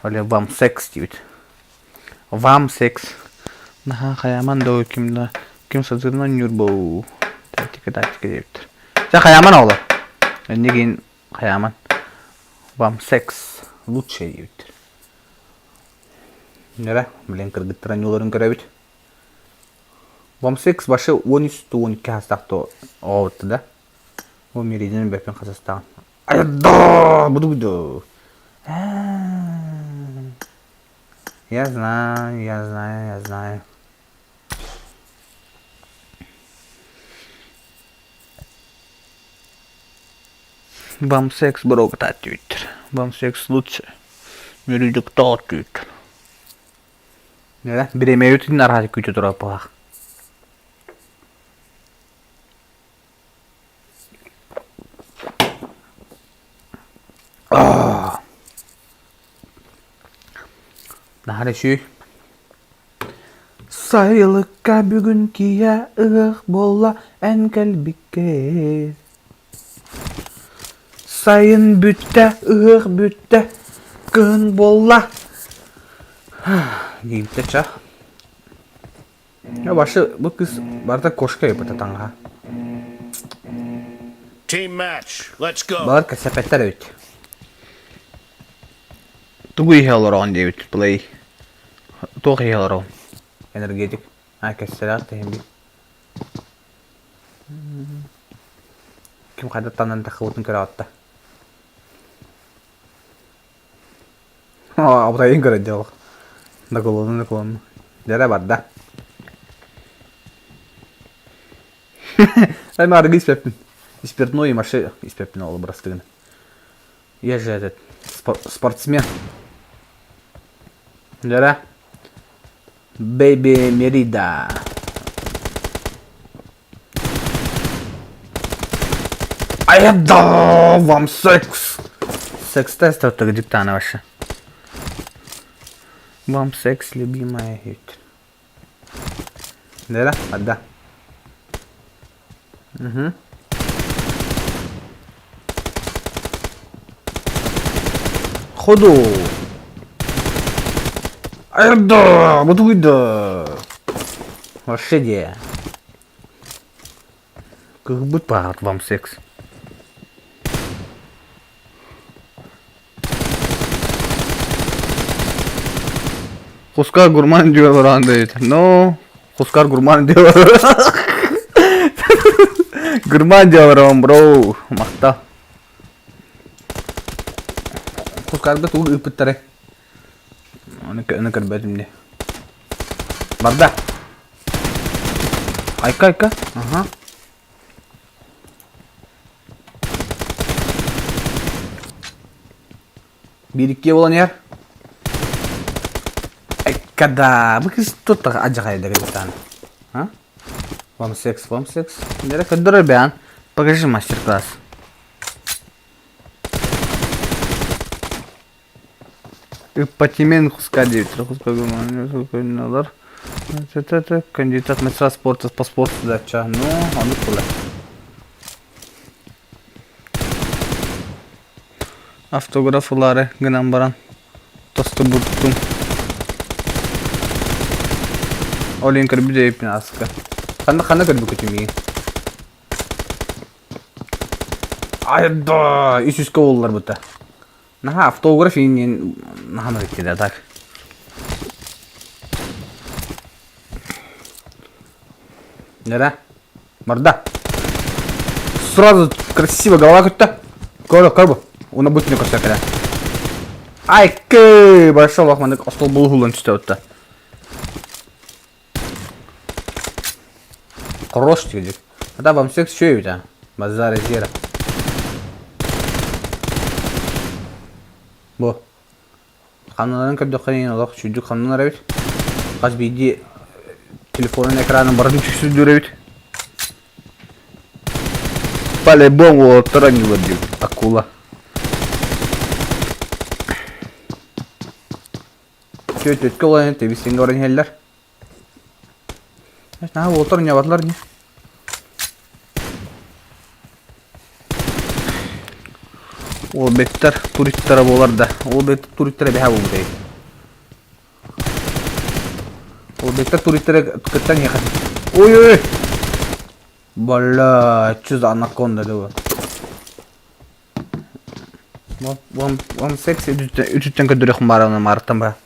Оле вам секс диэбит. Вам секс. Наһаа хайааман да ким да ким сатыырынан ньуурбау. Тактика тактика диэбиттэр. Чэ хайааман оҕолор. Иннигин хайааман. Вам секс лучшее диэбиттэр. Нэрэ, блин, кыргыттар ньууларын көрөбүт. Вам секс вообще 13 12 хастаах то оҕобутта да. Бу меридин бэппин хасастаҕын. Айда, буду Я знаю, я знаю, я знаю. Вам секс бырогытаат Вам секс лучше. Мүрүдүктоот түүт. Бириэмэбитин араһа күүтэ турар пылах. Наһаа үчүгэй. Сайылыкка бүгүн киһи ыһыах буолла эн кэлбиккэр. Сайын бүттэ, ыһыах бүттэ, кыһын буолла. Диэбиттэр ча. Вообще бу кыыс барыта кошка эбит таҥаһа. Team match. Let's go. Балар кэпсэппэттэр эбит. Тугу иһэ олороҕун диэбит плей. Туох иһэ олороҕун? Энергетик. А кэссэлээх тэһин Ким хайдах танан таххыбытын көрө Абытайын көрө дьол. Наклону наклону. Дьэрэ барда. Ай арыгы испэппин. Спиртной вообще испэппин ол бырастыгын. Я же этот спортсмен. Дьэрэ. Baby Мерида. Айда вам секс! Секс-тест диктана вообще. Вам секс, любимая. Да, да. Угу. Ходу! Айда! Бутуйда! Вообще де. Кыһбыт баҕат вам секс. Хускар гурман диyor дейт. Но Хускар гурман диyor. Гурман диyor бро. Махта. Хускарга тугу ыыппыттары. Ону ону көрбөтүм дии. Барда. Айка айка. Аха. Биир иккиэ буолан иһэр. Айка да, бу кыз тут адьахайда капитан. А? Вам секс, вам секс. Нere көрдөрөр бэйэн. Покажи мастер-класс. Ыппатимен хуска диэбиттэр. Хуска Кандидат мастера спорта по спорту дача. Ну, ону кула. Автограф ылаары гынан баран тостубуттум. Ол иһин көрбүт эбиппин аска. Ханна ханна көрбүккүтүй миигин? Айда, үс үскэ уолларбыта. Наһаа автограф иин наһаа да так. Да? Морда. Сразу красиво голова көттө. Көрө, көрбө. Уна бутуну көрсө кэлэ. Ай, кы, большой лохманык остол булуһулун түстө утта. Хорош дик. А вам всех еще ведь, а? Базар зера. Бу. Хамналарын көрдөххө иһин олох сүдүк хамнанар эбит. Хас биирдии телефонун экранын барытын сүксүрдүүр эбит. По-любому уолаттар оонньуулар диэбит. Акула. Түөт-түөткэ олорон тэбис-тэҥҥэ баран иһэллэр. Наһаа уолаттар оонньообатылар ини. Уолбеттар туристара буолар да. Уолбеттар туристара бэһэ буолбут эбит. Уолбеттар туристара кыттан иһэ Ой-ой! Бля, что за анаконда было? Вам, вам секс үтүттэн көрдөрүөхүн баарына маарыттан ба.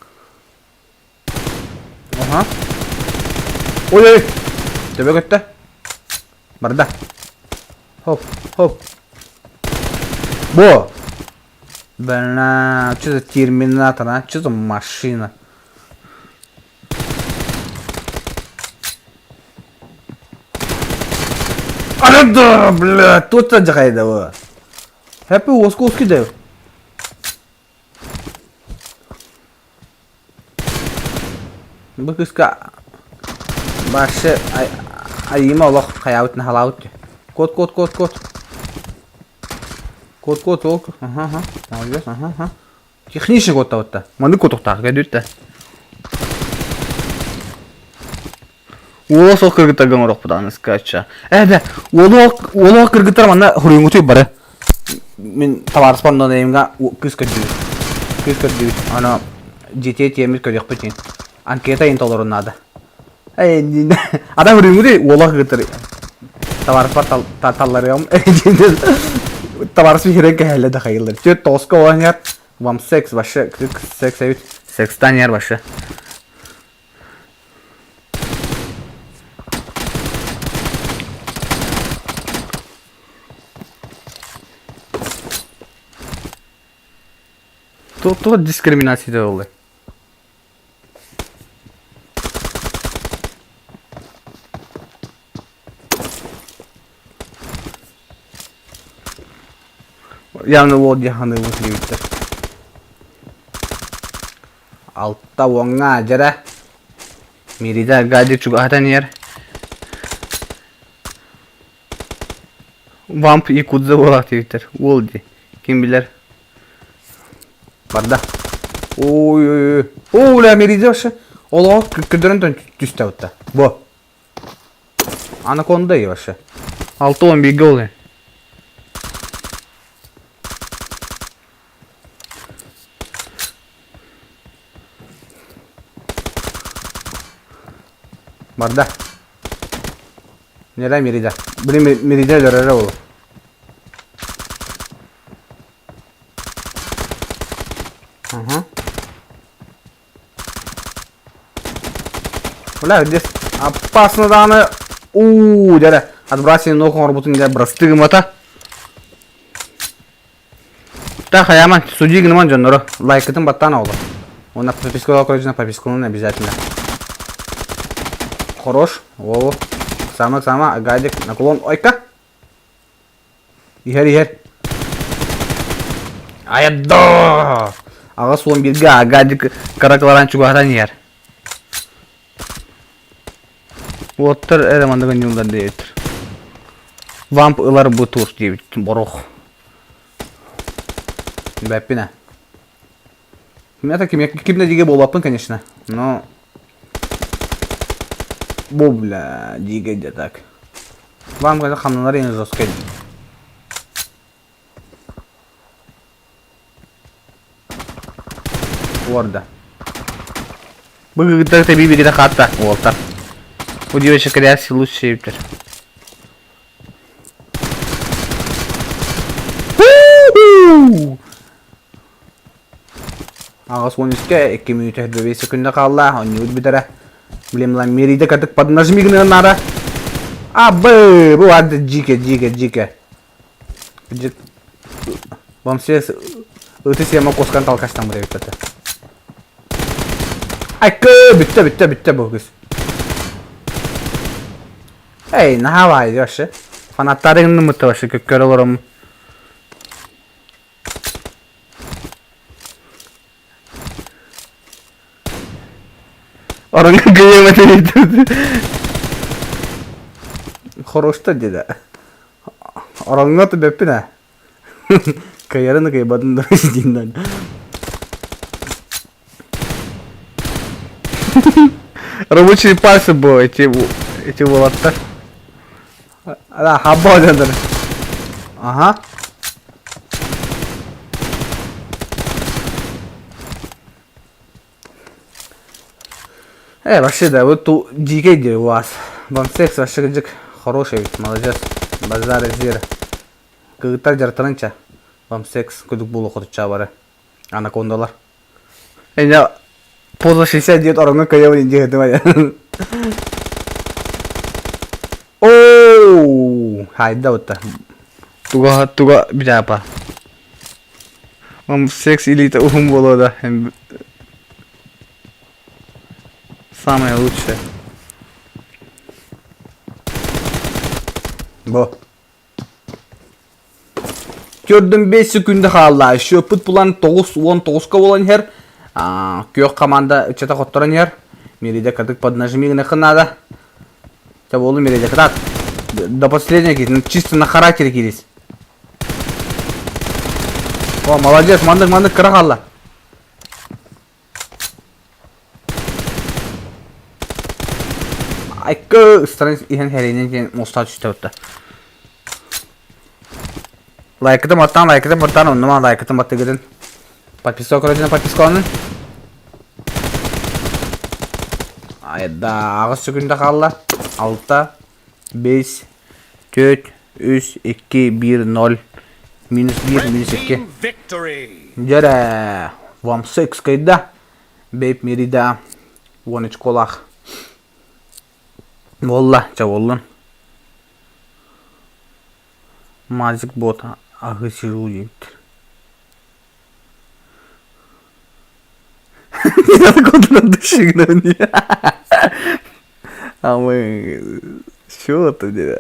Аха. Ой-ой! Төбө көттө. Барда. Хоп, хоп. Бо! Бля, что за терминатор, а? Что за машина? Арада, бля, тут дьахайда бу. Хэппи уоску уски да. Бу кыыска башы айыма олох хайаабыт наһалаабыт дии. Кот кот кот кот. Кот кот ол. Аха аха. Молодец, аха аха. Технически куоттабытта. Маннык куотуохтаах кэдүүттэ. Уола суох кыргыттарга оҥоруохпут аныскачча. Ээ да, уолу уолу кыргыттар манна хуруйуҥутуй бары. Мин табаарыспар нонеймҥа кыыс көрдүүбүт. Кыыс көрдүүбүт. Аны дьиэтигэр тиийэммит көрүөхпүт диэн. Анкета иһин толорун наада. Ээ ата хуруйуҥутуй уола кыргыттар табаарыспар талларыам. Табаарыс биһирэн кэһэллэ да хайыллар. Түөрт тоҕуска оонньор вам секс вообще секс эбит. Секстан иһэр вообще. Туох дискриминация буолла? Явно уол дьаһаныы диэбиттэр. Алта уоҥҥа дьэрэ. Мирида Аркадий чугаһатан иһэр. Вамп Якудза буолаах диэбиттэр. Уол дии. Ким билэр. Барда. Ой-ой-ой. О, бля, Мериде вообще. Олоҕо көрдөрөн түстэ бутта. Бу. Анаконда и вообще. 6-11 ол. Барда. Нера Мерида. Блин, Мерида өлөрөрө ол. Ага. Бля, здесь опасно даҕаны. Уу, дьэ, отбрасили ног оҥорбутун дьэ бырастыы гыммата. Та хайааман, судьи гыныман дьоннору. Лайкытын баттаан оҕолор. Уонна подпискалаах көрдүнэ подпискаланын обязательно. Хорош. Во-во. Сама-сама, гадик, наклон. Ойка. Иһэр иһэр. Айаддоо! 81-гэ Агадик кыра чугаһатан иһэр. Уоттар эрэ манныгы ньууллар диэбиттэр. Вамп ылар бу тур диэбит борух. Бэппин ээ. Это ким, ким да диге буолбаппын, конечно. Но... Бу, бля, диге де так. Вам когда хамналар ең жесткий. Уорда. Быгыгыттар тэбии бигитэ хаатта уолтар. У девочек реакции лучше эбиттер. 83-кэ 2 мүнүүтэ 25 секунда хаалла. Оонньуубут бүтэрэ. Блин, Мериде катык поднажми гыныан наада. Абы, бу ады дьике, дьике, дьике. Вам все ыты сема коскан талкаштан бу эбит Айкы, бүттэ, бүттэ, бүттэ бу кыз. Эй, наһаа баай вообще. Фанаттары гынныммытта вообще көккөр олором. Ороҥҥо Хорошто диэтэ. Ороҥҥо түбэппин ээ. Кыайарын да кыайбатын да диэн. Рабочие пальцы было эти эти уолаттар. Да, хабба диэн. Ага. Вообще, да, вот ту дикий где у вас. Вам секс вообще кырдьык хороший ведь, молодец. Базар зир. Кыргыттар дьарыктанынча. Вам секс кудук буолу хотучча бары. Анакондалар. Эня поза 69 ороҥҥо кыайабын диэхэтим Оу, хайда утта. Туга туга бляпа. Вам секс илиитэ уһун буолуо да Самое лучшее. Бу. Көрдүм 5 секунда хаалла. Счеппут булан 9-19-ка буолан иһэр. Күөх команда ыччата хотторон иһэр. Мериде катык поднажми гыныххын наада. Це буолу Мериде кытаат. До последнего киирин. Чисто на характере киирис. О, молодец, мандык, мандык, кыра хаалла. Айкы ыстаран иһэн хэринэн диэн муостаҕа түстэ бутта. Лайкытын баттаан, лайкытын баттаан, оннума лайкытын баттыгытын. Подписка көрөтүнэ подпискаланын. Айда аҕыс секунда хаалла. Алта, бес, төрт, үс, икки, биир, ноль. Минус биир, минус икки. Дьэрэ, вам секс кайда. Бейп Мерида, 10 очколаах. Буолла, чэ буоллун. Мазик бот аһыы сижу диэбит. А мы что ты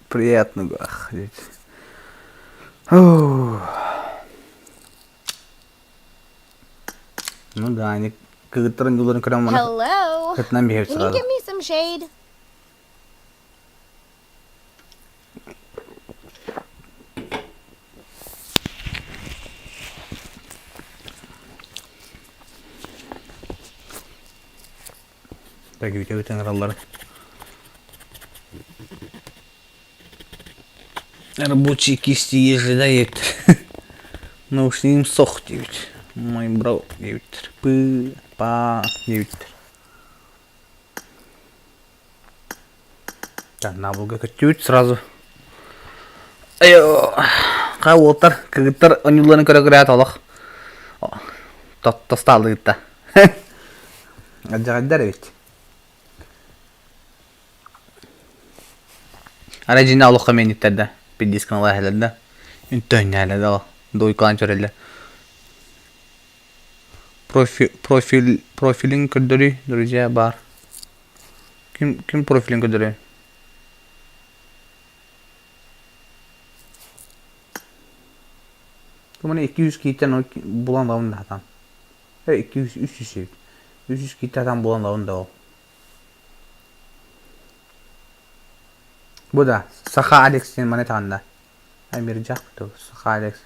Приятно ходить. Ну да, они кыгыттарын дьуларын көрөн Hello. кытынан биһэр Can you сразу. give me some Shade. Так үтэ ыҥыраллар. Рабочие кисти ежедает. Наушнигым сох диэбит. Мой бро диэбиттэр. Пы, па диэбиттэр. Так, набылга көттүбүт сразу. Айо, ха уолтар, кыргыттар онньуулларын көрө-көрөөт олох тостаалыгытта. Алдьарайдар эбит. Арай дьиҥэ олоххо миэниттэр да, пиддисканалар эһэлэр да, үнтөөнньээлэр да дуйкалаан көрөллөр. Профи, профиль, профилин көрдөрүй, друзья, баар. Ким, ким профилин көрдөрүй? Маны 200 кииттэн булан ылабын да сатаан. 200, 300 эбит. 300 кииттэн сатаан булан ылабын да ол. Бу да Саха Алекс диэн маны таҕынна. Амирджах тыл Саха Алекс.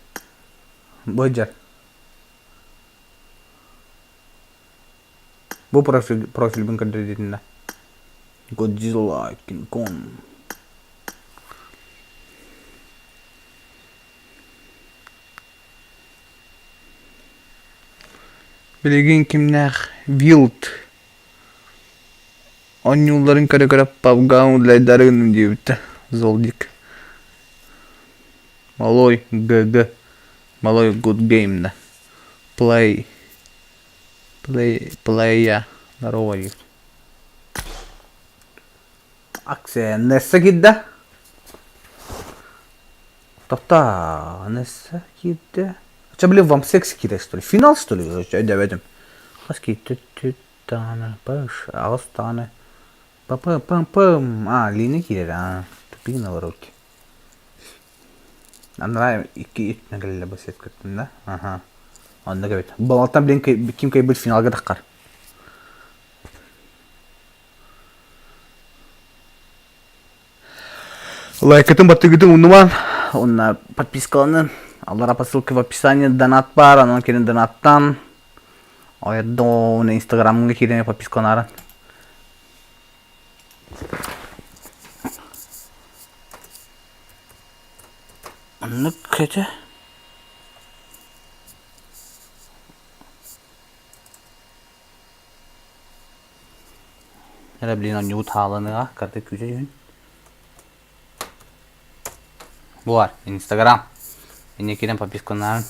Бу дьар. Бу профиль профильбын көрдөрдүтүннэ. Godzilla King Kong. Билигин кимнээх Вилд Оонньуулларын көрө-көрө пабга үлэйдэрин диэбиттэр Золдик Малой ГГ Малой Good Game да Play Play Playa Здорово диир Акция Несса киирдэ Тохтоо Несса киирдэ Чэ блин вам секс киирэр что ли финал что ли өйдөөбөтүм Хас киирдэ даҕаны пыш аҕыс даҕаны па-па-пам-пам аа Лина киирэр аа тупик наоборот анараа икки итинэн кэллэ бу сеткаттан да аха оннук эбит балалтан блин ким кыайбыт финалга таххар Лайкытын баттыгытын умнуман уонна подпискаланын аллара по ссылке в описании донат баар онон кирин донаттан ойдоон инстаграмҥа киирэн подпискаланарын оннук этэ Эрэ блин оонньуубут хааланыаҕа, карта күүтэ түһүн. Бу бар, Инстаграм. Инньэ киирэн подпискаланаарын.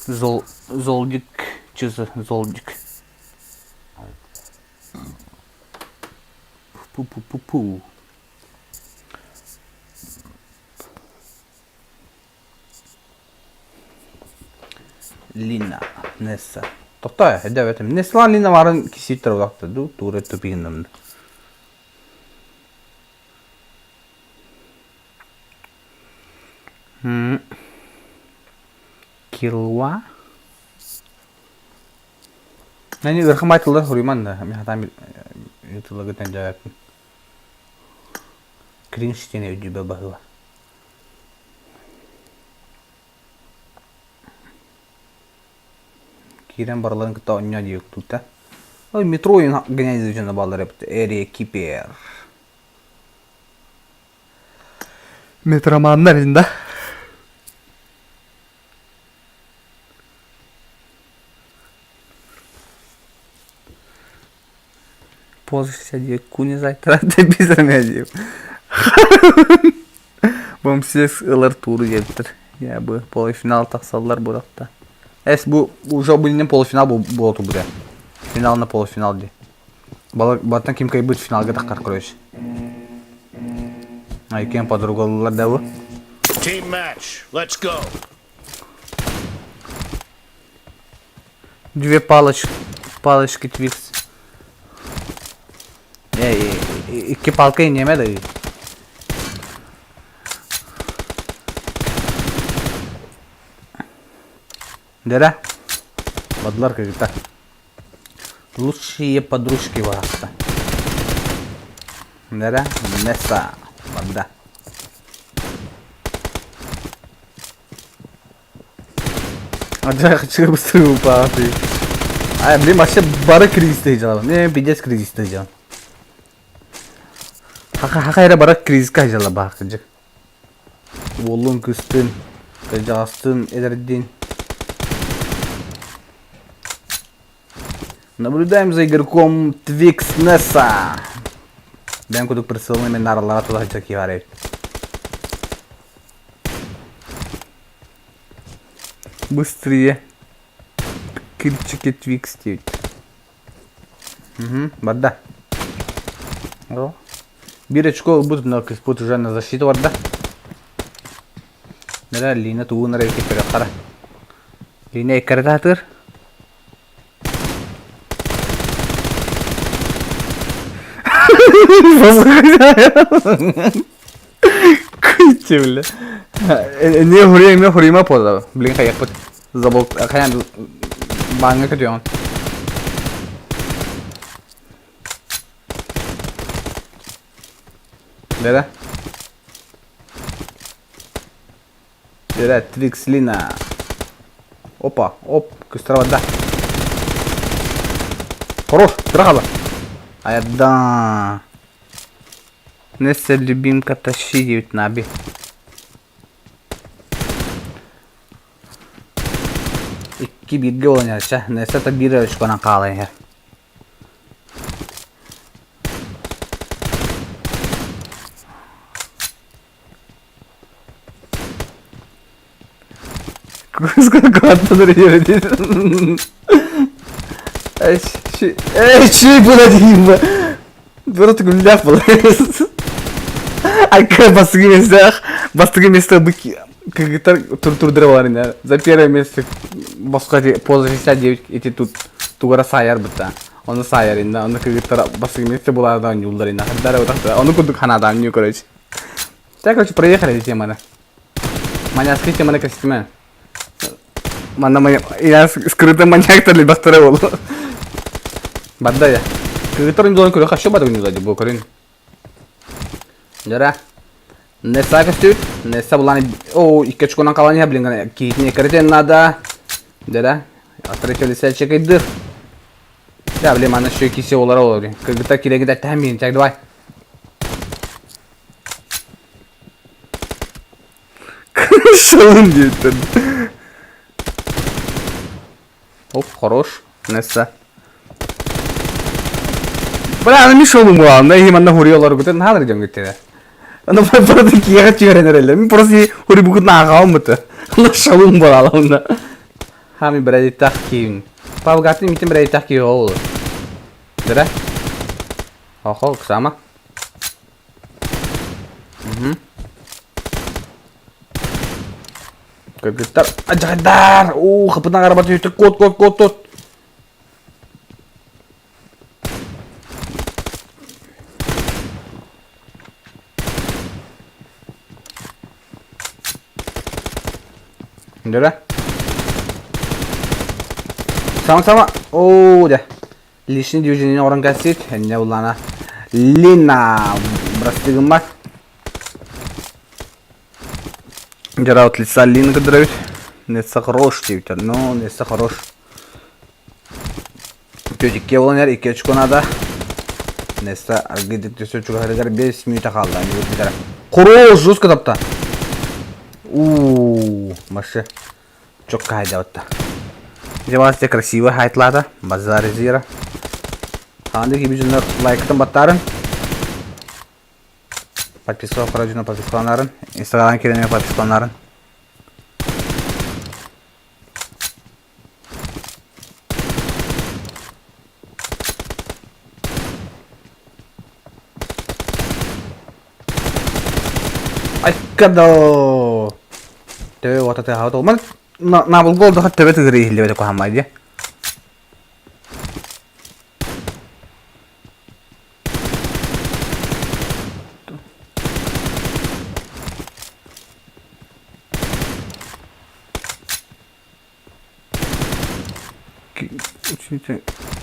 Зол, Золдик, чызы, Золдик. Пу-пу-пу-пу. Лина, Несса. Тохтоо, өйдөөбөтүм. Несла Лина баарын кисииттэр улахта дуу, туура тупигиннам. Килуа. Нани ыархан баайтылар хоруйман да, мен хатаан тыллагытан дьааппын. Кринж диэн өйдүүбэ баһыла. Киирэн барыларын кытта оонньоо диэбиттэр. Ой, метро гнездо дьоно бааллар эбит. Эрекипер. Метроманнар да? Поза куни зайтарат бизэмэ диэм. Бомсес ылар тууру диэбиттэр. Я бы полуфинал тахсаллар буолахта. Эс бу уже билинэн полуфинал буола турбута. Финал на полуфинал дии. Баттан ким кыайбыт финалга таххар короче. Айкем подругалылар да бу. Team match. Let's go. Две палочки, палочки Твикс. Икки палка инньэмэ да Дэрэ. Бадылар кыргыттар. Лучшие подружки баахта. Нера Несса барда. Адьа быстрый упааты. Ай, блин, вообще бары кризисте дьалабын. Не, пиздец кризисте дьалабын. Хаха хаха эрэ бары кризиска дьалабаах кыдьык. Уоллун кыстын, кырдьаҕастын, эдэрдин. Наблюдаем за игроком Твикс Несса. Бэйэм курдук прицелный мен нараллара тула сылдьар киһи баар эбит. Быстрее. Кирчики Твикс диэбит. Угу, барда. О. Биир очко ылбыт, но кыспыт уже на защиту барда. Нера Лина тугун эрэ көрөххара. Лина эккэрэтэ Кыйчы бля. Не хури, не хурима пода. Блин, хайаппыт. Забыл, хайан бааҥҥа көтүөҕүн. Дэрэ. Дэрэ, Твикслина. Опа, оп, көстөр барда. Хорош, кыра хаба. Аярда. Нессе любимка тащи диэбит Наби. Икки бииргэ буолан иһэр Нессе та биир очконан хаалан иһэр. Эй, була диим Просто гүллээх була. Айка бастыгы местах, бастыгы место быки кыргыттар тур-турдара бар ина. За первое место босқа поза 69 эти тут тугара саайар бытта. Оны саайар инна, оны кыргыттар бастыгы место булардан юлдар инна. Хаддара утахта. Оны курдук ханадан нью, короче. Так, короче, проехали эти теманы. Маньяцкие теманы костюме. Манна моя... Я скрытый маньяк либахтара бол. Бадда я. Кыргыттар ойнууларын көрө хашчы бады ойнуулар бу көрүн. Дара. Несса көстүт. Несса булан о икки очконан калан я блин киитини эккирэтиэн надо. Дара. Отречали чекайдыр. Да, блин, манна еще кисе олар олор. Кыргыттар кирэги да тэһэн Так, давай. Шалун диэбиттэр. Оп, хорош. Несса. Бля, аны мин шалун буолан, да, манна хури олоргутун наһаа дьон гиттэрэ. Аны просто киэҕэ түөрэн эрэллэр. Мин просто хури букут нааҕаҕым быта. Аны шалун буолаламна. Хами брэдиттах киин. Павгатын митин брэдиттах киин ол. Дыра? Охо, ксама. Кыргыттар адьаҕайдар! Уу, хапытан арабат үтүк кот кот кот кот. Дөрө. Сама-сама. Оо, дэ. Лишний движение орон кәсит. Энне улана. Лина. Бырастыгыммат. Дьара от лица Лина кыдырабит. Нессе хорош диэбиттэр. Ну, нессе хорош. Тетикке буолан иһэр икки очко надо. Нессе аргыйдык төсө чугаһарыгар 5 мүнүүтэ хаалла. Хорош, жестко тапта. Уу, вообще. Чокка хайдабытта. Дьэ красиво хайтлаата. Базар зира. Хаанды киби дьоннор лайктан баттаарын. Подписывал дьоно подписаланарын. Инстаграм киреме подписаланарын. Айкадо! Төбө уота тыаһаабыт ол. Ман наабылга олдохо төбө тыгыры иһиллибэтэ куһааммай дии.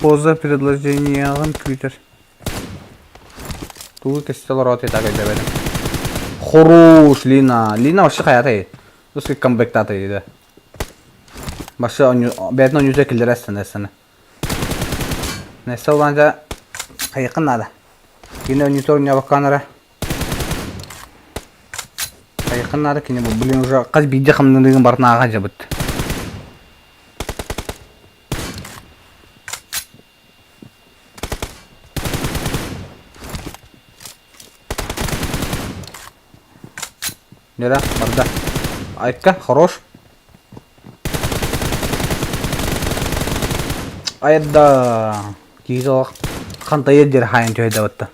Поза предложениеҕын күүтэр. Тугу кэсте олороот этак өйдөбөтүм. Хорош, Лина. Лина вообще хайатай. Туска камбэктатай да. Башы бэйэтин онньута киллэрэ эстэнэ эстэнэ. Нессе улаанча хайыкын наада. Кини онньута онньообоккаан эрэ. Хайыкын наада кини бу блин уже хас биирдии хамнаныгын барытын ааҕа дьабыт. Нера, барда. Айка, хорош. Айда. Киһи хантайыр дер хайын түһэйдэ батта.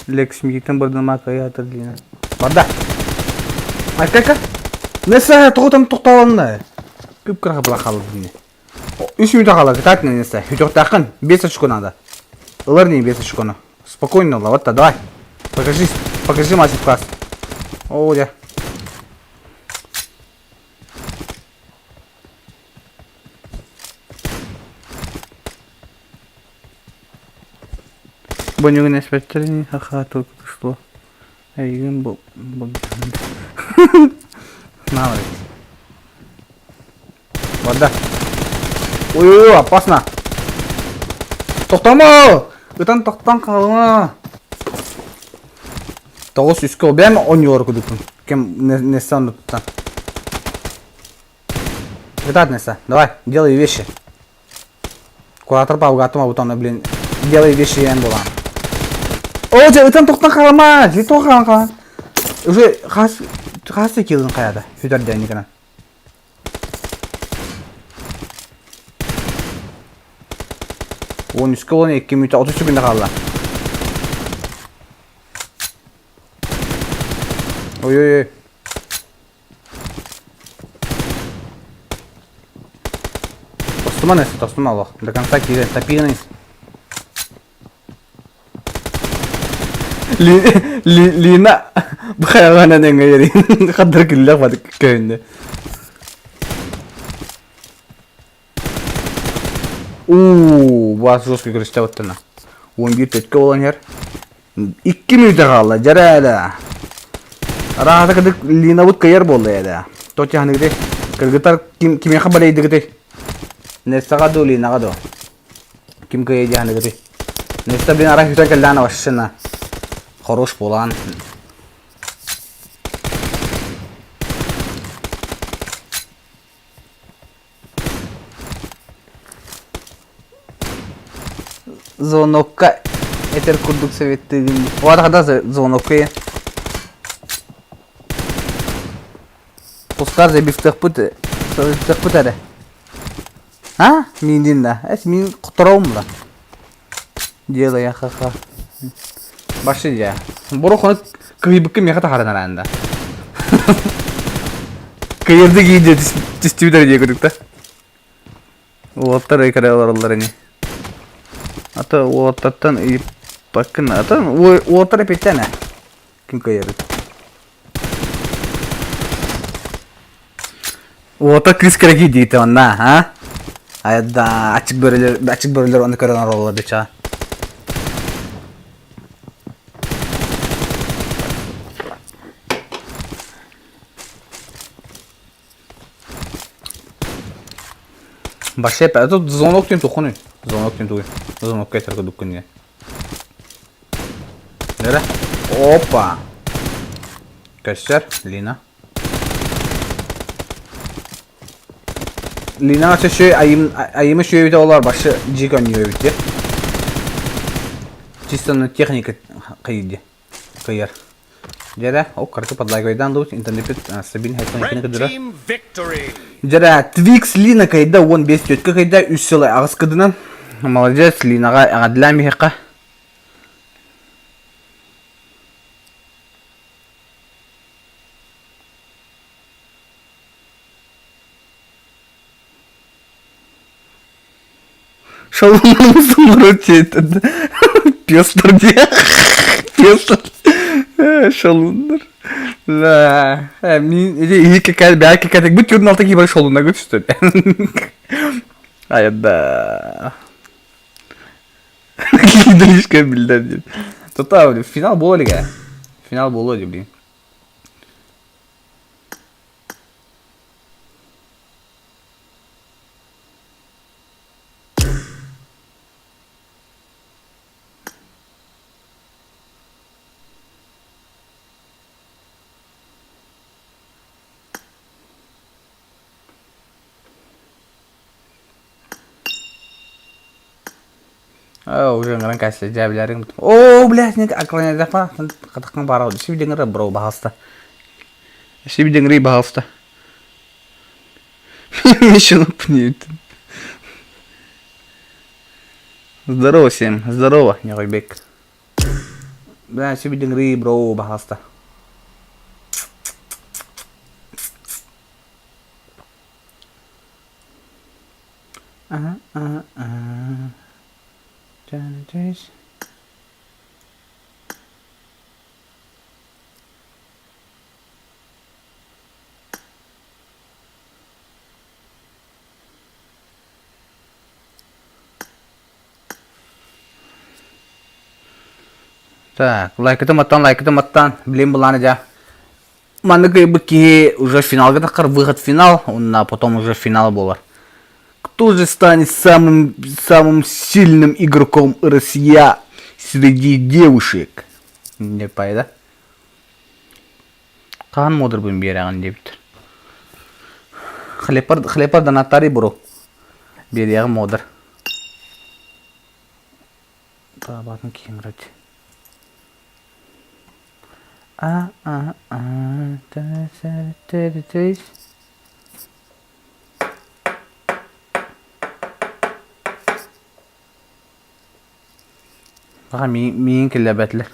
Лекс мигиттен бардыма кайатыр диина. Барда. Айка айка. Нессе тоҕутан тохтоолонно. Күп-кыраха була хаалла диини. Үс мүнүүтэ хаалла, кытаат нессе. Хүтүөхтээххин, 5 очко надо. Ылар не 5 очкону. Спокойно ла, вот давай. Покажи, покажи мастер-класс. О, дьэ. Бонньугун эспэттэр ини, ха-ха, только что. Эйигин бу На, Барда. Ой-ой-ой, опасно. Тохтомо! Ытан тохтон хаалыма. Тоҕус үскэ ол бэйэм оонньуулар курдукпун. Кем Несса оннуттан. Кытаат Несса, давай, делай вещи. Куратор паугатым абутан, блин, делай вещи эн булан. О, дьэ, ытан тохтон хаалыма! Дьэ, тоҕо хаалан хаалан. Уже хас хас килын хайада, сүтэрдэ никана. 13 уон 2 мүнүүтэ 30 секунда хаалла. Ой-ой-ой. Тостума Несса, тостума олох. До конца киирэн, топи Лина бу хайаҕынан эҥэйэрин хаддар күллэх бады көһүннэ. Уу, баас жестко көрүстэ оттона. 11 төткө болан иһэр. 2 мүнүүтэ хаалла, дьэрээлэ. Араата кыдык Линабыт кыйар буолла эдэ. Тотяханыгыты. Кыргыттар ким кимиэхэ балейдыгыты? Нестаҕа ду, Линаҕа ду? Ким кыайа диэханыгыты? Неста блин арай хүтэн кэллээн вообще хорош буолан. Звонокка этэр курдук советтыыгын. Уата хата звонокка Пускар забивтыахпыт советтыахпыт эрэ. А? Миинин да. Эс миин хотороум да. Делай ха-ха. Башы дьэ. Борохону кыйбыкка миэхэ таһааран араанда. Кыйырды киинде түстүбүтэр дии курдук да. Уолаттар ый кэрэ олороллор ини. Ата уолаттартан ыйыппаккын. Ата уолаттар эпиттэн ээ. Ким кыайарый? Уота кыыс кэрэки диите онна, а? Айда ачык бөрөлөр, ачык бөрөлөр оны көрөн ороллор деча. Баше, это звонок тин тухуну. Звонок тин тугу. Звонок кетер кудуккун Нere? Опа! Көстөр, Лина. Лина өссө айым айымы сүөбүтэ олар башы жик өнньүөбүт дии. Чисто на техника кыйды. Кыйар. Дьэрэ, ол карты подлайгайдан дуу интернетпит стабильный хайпан Red кыдыра. team victory! Дьэрэ, Твикс Лина кайда 15 төткө кайда 3 сыл аҕыс кыдынан. Молодец, Линаҕа эҕэрдэлээн биһиэхэ. Шалуннар Пестер дии. Пестер. Шалуннар. Да, мин ити иһи бэйэ кэкэтик бу түрүн алта киһи шолуна көстөр. Айда. Кидришка билдер диэн. Тота финал буола илик Финал буолуо дии блин. Оо, уже ыҥыран кээстэ дьээбэлээри Оо, блядь, отклоняйдахпына хатаххын баара сибидиҥҥэ бро баһаалыста. Сибидиҥҥэ баһаалыста. Здорово всем, здорово, Ньоҕойбек. Бля, сибидиҥри бро баһаалыста. Ага, ага, ага. Так, лайкытым аттан, лайкытым аттан, билим былааны дьа. Маннык ыйбыт киһи уже финалга таххар, выход финал, уонна потом уже финал буолар. Кто же станет самым, самым сильным игроком Россия среди девушек? Не пайда. Хаһан муодурбун биэрэҕин диэбит. Хлепар, хлепар донаттарый бро. Биэриэҕим муодур. Таабатын киҥрать. А а а та та та та Аха миигин киллэрбэтилэр.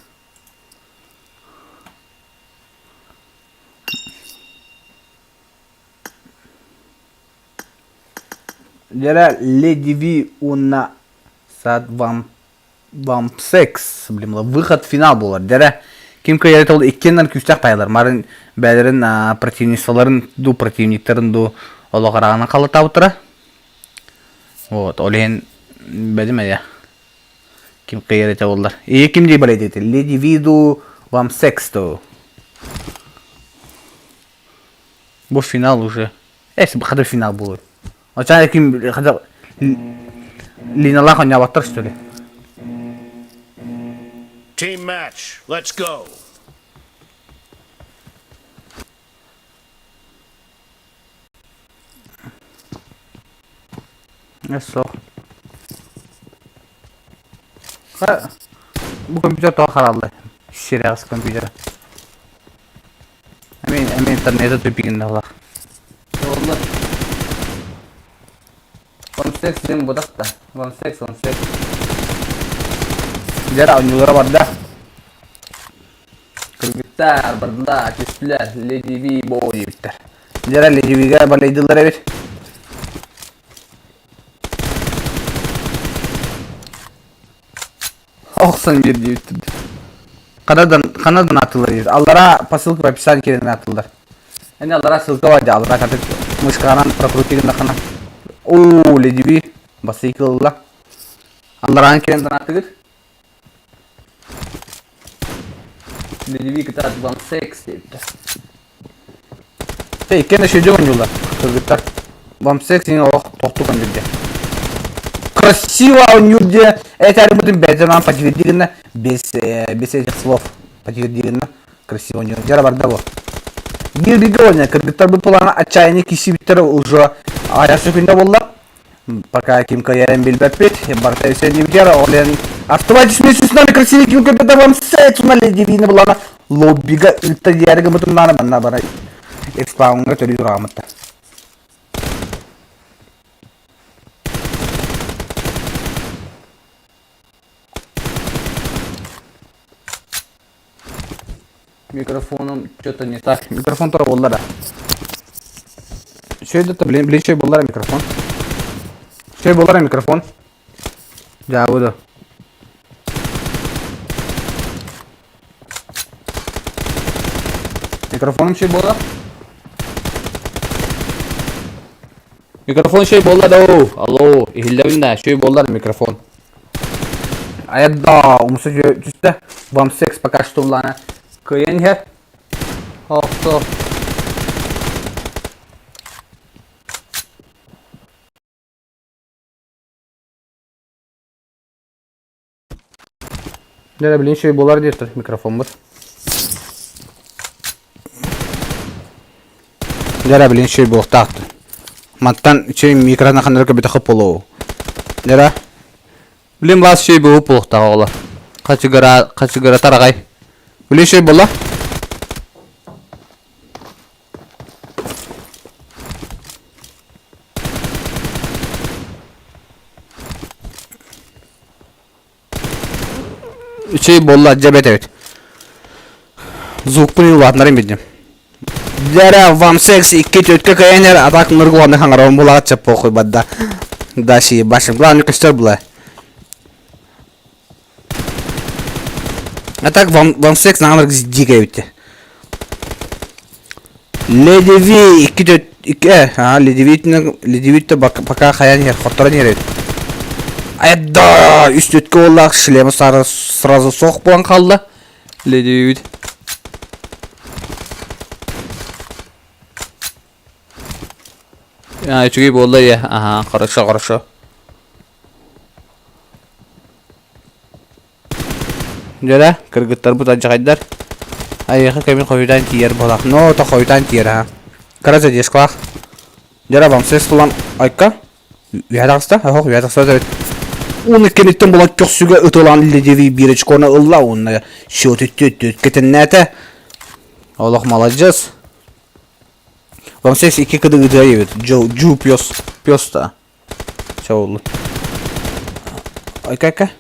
Дьэрэ Леди Ви уонна Сад Вам Вампсекс блин выход финал буолар. Дьэрэ ким кыайар ол иккиэннэр күүстээх таайалар. Марын бэйэлэрин противницаларын ду противниктарын ду олох араҕынан халатаабыттара. Вот, ол иһин бэдим эйэ. Ким кыайар этэ буоллар. И ким дии болеть Леди Виду вам секс то. Бу финал уже. Эс хада финал буолуой. Оча ким хада Линалаах оонньооботтор что ли? Team match. Let's go. Суох. Бу компьютер тоҕо хараллай? Сирэҕэс компьютер. Эмиэ эмиэ интернети тупигинналах. Олла. One диэн будах да. One one Дьэ оонньуулара барда. Кыргыттар бардылар, түстүлэр, Леди Ви боо диэбиттэр. Дьэ Леди Вига балайдылар эбит. Охсон биир диэбиттэр. Ханадан ханадан атылар диир. Аллара по ссылке в описании киирэн атылар. Эни аллара ссылка бар дии аллара катык мышканан прокрути гыннахына. Оо, Леди Ви басыйкы ылла. Аллараан киирэн донаттыгыт. Леди Ви кытаат вам секс диэбитэ. Тэ иккиэн да шөдьө оонньууллар кыргыттар. Вам секс иҥ олох тохтуу оонньуур Красиво оонньуур диэ этэрбитин бэйэтэ нам подтверди гынна без без этих слов подтверди гынна красиво оонньуур дьара барда бу. Биир бииргэ оонньоо кыргыттар бу плана отчаяние киирсибиттэрэ уже аҕыйах секунда буолла. Пока ким кыайарын билбэппит. Барыта өссө ол иһин оставайтесь вместе с нами красивый ким кыргыттар вам секс уна Леди Вина булана лоббига ыытта диэри гыммытымнаана манна бара экспауҥҥа төрүү турааммыттар. Микрофоном что-то не так. Микрофон тура буолла да. Үчүгэй да блин, блин, үчүгэй буолла микрофон. Үчүгэй буолла микрофон. Дьаабы да. Микрофоным үчүгэй буолла? Микрофон үчүгэй буолла да Алло, иһиллэбин да, үчүгэй буолла микрофон. Айда, умса түстэ. Вам секс пока что улаана. Кыайан иһэр. Охто. Дьэ, билин үчүгэй буолар диэтэр микрофоммут. Дьэ, билин үчүгэй буолуохтаах. Мантан үчүгэй микроны ханнары көбүтэхэ буолуо. Дьэ, билин баас үчүгэй буолуох буолуохтаах оҕолор. Хачыгыра, хачыгыратар аҕай. Билин үчүгэй буолла? Үчүгэй буолла, дьэ бэт эбит. Звукпун улаатыннарым билдим. Дьэрэ, вам секс икки төткө кыайан эр, а так ныргыланы хаҥарабын булаҕат чап похуй бадда. Да, си, башым. Главное костер была. А так вам, вам секс наҕанар дикэй эбит. Леди Ви икки төт икки э аа Леди Леди Ви пока хайан иһэр хотторон иһэр эбит. Айда үс төткө буоллаах шлема сразу суох буолан хаалла. Леди Вит. А, үчүгэй буолла я. Ага, хорошо, хорошо. Дьэрэ, кыргыттарбыт алдьархайдар. Айыаха кэмин хойутаан тиийэр буолах. Но, то хойутаан тиийэр аха. Кыра задержкалаах. Дьэрэ, вам сес тулан айка. Үһэ таҕыста, оһох үһэ тахса эбит. Уну кэнниттэн була көхсүгэ ытылан ледевий биир очкону ылла уонна счет үттү кэтэннээтэ. Олох маладьыс. Вам сес икки кыды ытыа эбит. Джо, Джу пес, пес та. Чоулу. Айка-айка.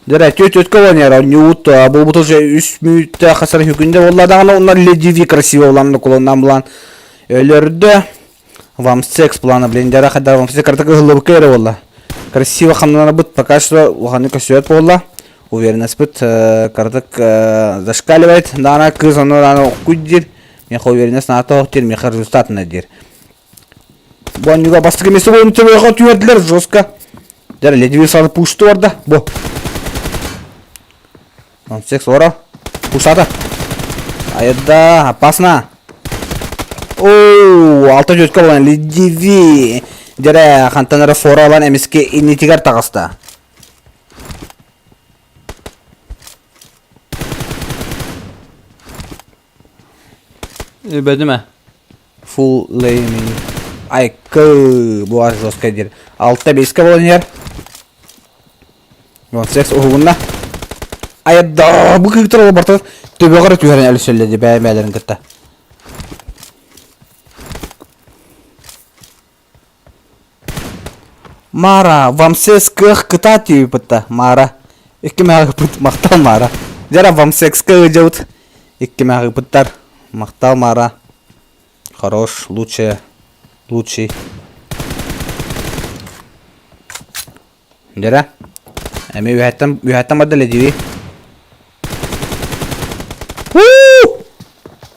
Дьэ, түөрт түөрткэ буолан оонньуубут буолбут уже үс мүнүүтэ хасар хүкүндэ буолла даҕаны онно Леди Ви красиво булан кулоннаан булан өлөрдө. Вам секс плана блин дьара хайдах вам секс кыратык ыһыллыбыкка эрэ буолла. Красиво хамнанарбыт пока что улаханнык көстүбэт буолла. Уверенностьпыт кыратык зашкаливает. Даана кыыс ону даана оккуй диир. Миэхэ уверенность наата ох диир, миэхэ результат диир. Бу оонньууга бастакы миэстэ буолан төбөҕө түһэрдилэр жестко. Дьэ, Леди сразу пушту барда. Бу. Он всех скоро. Пушата. Айда, опасно. Оу, алта жөткө болан Леди Дьэрэ, хантан эрэ фора ылан эмискэ иннитигэр таҕыста. Бөдүмэ. Full laming. Айкы, бу ас жестко диир. Алта беске болан иһэр. Вон секс уһугунна. Айда, бу кыыктар ол барта төбөҕөр түһэрэн өлсөллөдү бэйэ-бэйэлэрин кытта. Мара, вамсес кыах кытаат диэбиппит Мара. Икки мээҕиппит махтал Мара. Дьара вамсекска ыдьабыт. Икки мээҕиппиттар. Махтал Мара. Хорош, лучшая, лучший. Дьара. Эми үһэттэн үһэттэн барда ледиви.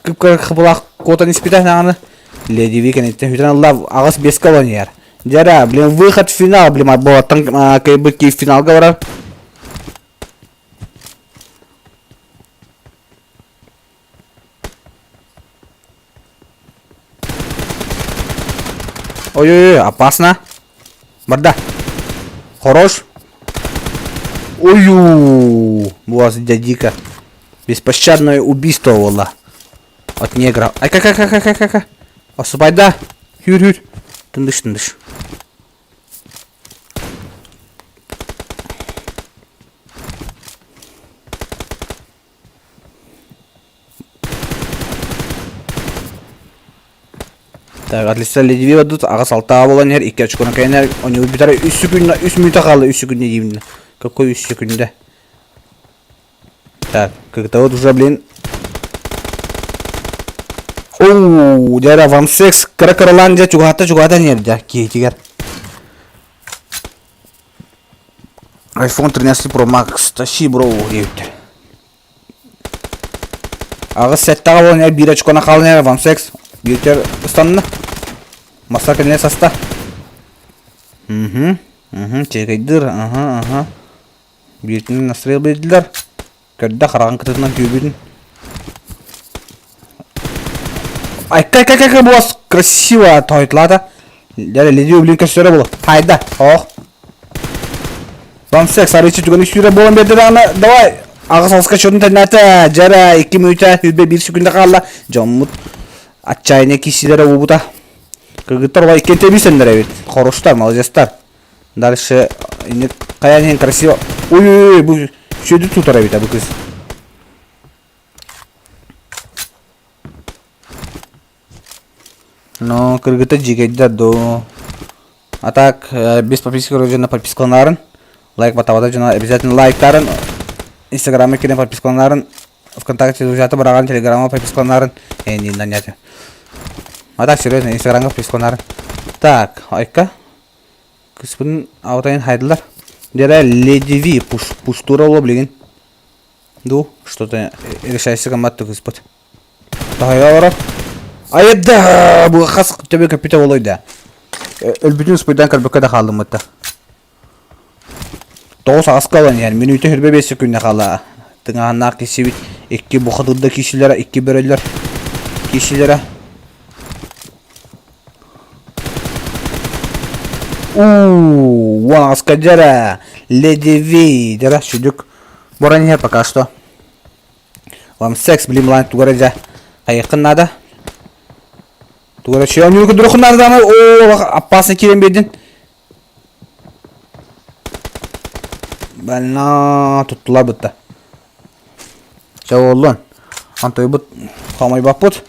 Кып-кыра куотан испитэ наҕаны. Ледиви кэнниттэн бүтэн ылла аҕыс биэскэ олон иһэр. Дьара, блин, выход в финал, блин, отболоттан кыайбыт киһи финалга барар. Ой-ой-ой, опасно. Барда. Хорош. Ой-ю. Була дядика. Беспощадное убийство буолла. От негра. Ай, ка ка ка ка ка ка Осубайда. Хүр-хүр. Тындыш, тындыш. Так, отлично Ледиви дут аҕыс алтаҕа буолан иһэр икки очкону кэннэ оонньуу бүтэр үс секунда үс мүнүүтэ хаалла үс секунда диибин какой үс секунда так когда вот уже блин оу дьэ вам секс кыра кыралаан дьэ чугаһата чугаһатан иһэр дьэ киһитигэр iPhone 13 Pro Max тащи бро диэбиттэр. Аҕыс сэттэҕэ буолан иһэр биир очкону хаалан иһэр Вамсекс бииртэр ыстанна. Маса кинини саста. Угу, угу, чекайдыр, ага, ага. Бииртин настрел биэрдилэр. Көрдө хараҕын кытытынан түүбүтүн. Айка, айка, айка, буос красиво тойтулаата. Дьэ, Лидия блин көстөрө булу. Хайда, ох. Вамсекс арыычы түгэни сүүрэ буолан биэрдэ даҕаны, давай! Аҕыс алска счетун тэннээтэ. Дьэрэ, 2 мүнүүтэ 21 секунда хаалла. Дьоммут отчаяние киирсиилэрэ уубута. Кыргыттар олай иккиэн тэбиисэннэр эбит. Хороштар, молодецтар. Дальше инник хайаан иһин красиво. Ой-ой-ой, бу сүөдү тутар эбит бу кыз. Но кыргыттар дьиикэйдэр доо. А так, без подписки дьоно подпискаланарын, лайк батабата дьоно обязательно лайктарын, инстаграмы кирен подпискаланарын, ВКонтакте друзьята быраҕан телеграмма подпискаланарын, не нанять. А так, серьезно, инстаграмга подпискаланарын. Так, айка. Кыспын аутайын хайдылар. Дьэрэ Леди Ви пуш, пуштура оло билигин. Ду, что-то решайся гаммат кыспыт. Таһайа олорор. Айда! Бу хас төбө көппүтэ болой да. Өлбүтүн успуйдан көрбөккө да хааллыммыт да. Тоҕус аҕыска ылан иһэр. Мүнүүтэ хүрбэ биэс күннэ хаала. Тыҥаһаннаах киссибит. Икки бухатырда киисилэрэ, икки бөрөлөр киисилэрэ. Уу, уон аҕыска дьэрэ. Леди Ви, дьэрэ, сүдүк. Борон иһэр пока что. Вам секс, блин, мылаан тугу эрэ дьэ хайыаххын наада. Тугу эрэ чөөнньүүр көрдөрөххүн наада даҕаны, оо, опасно киирэн биэрдин. Больно туттулар бытта. Чэ буоллун. Антойбут хомойбоппут.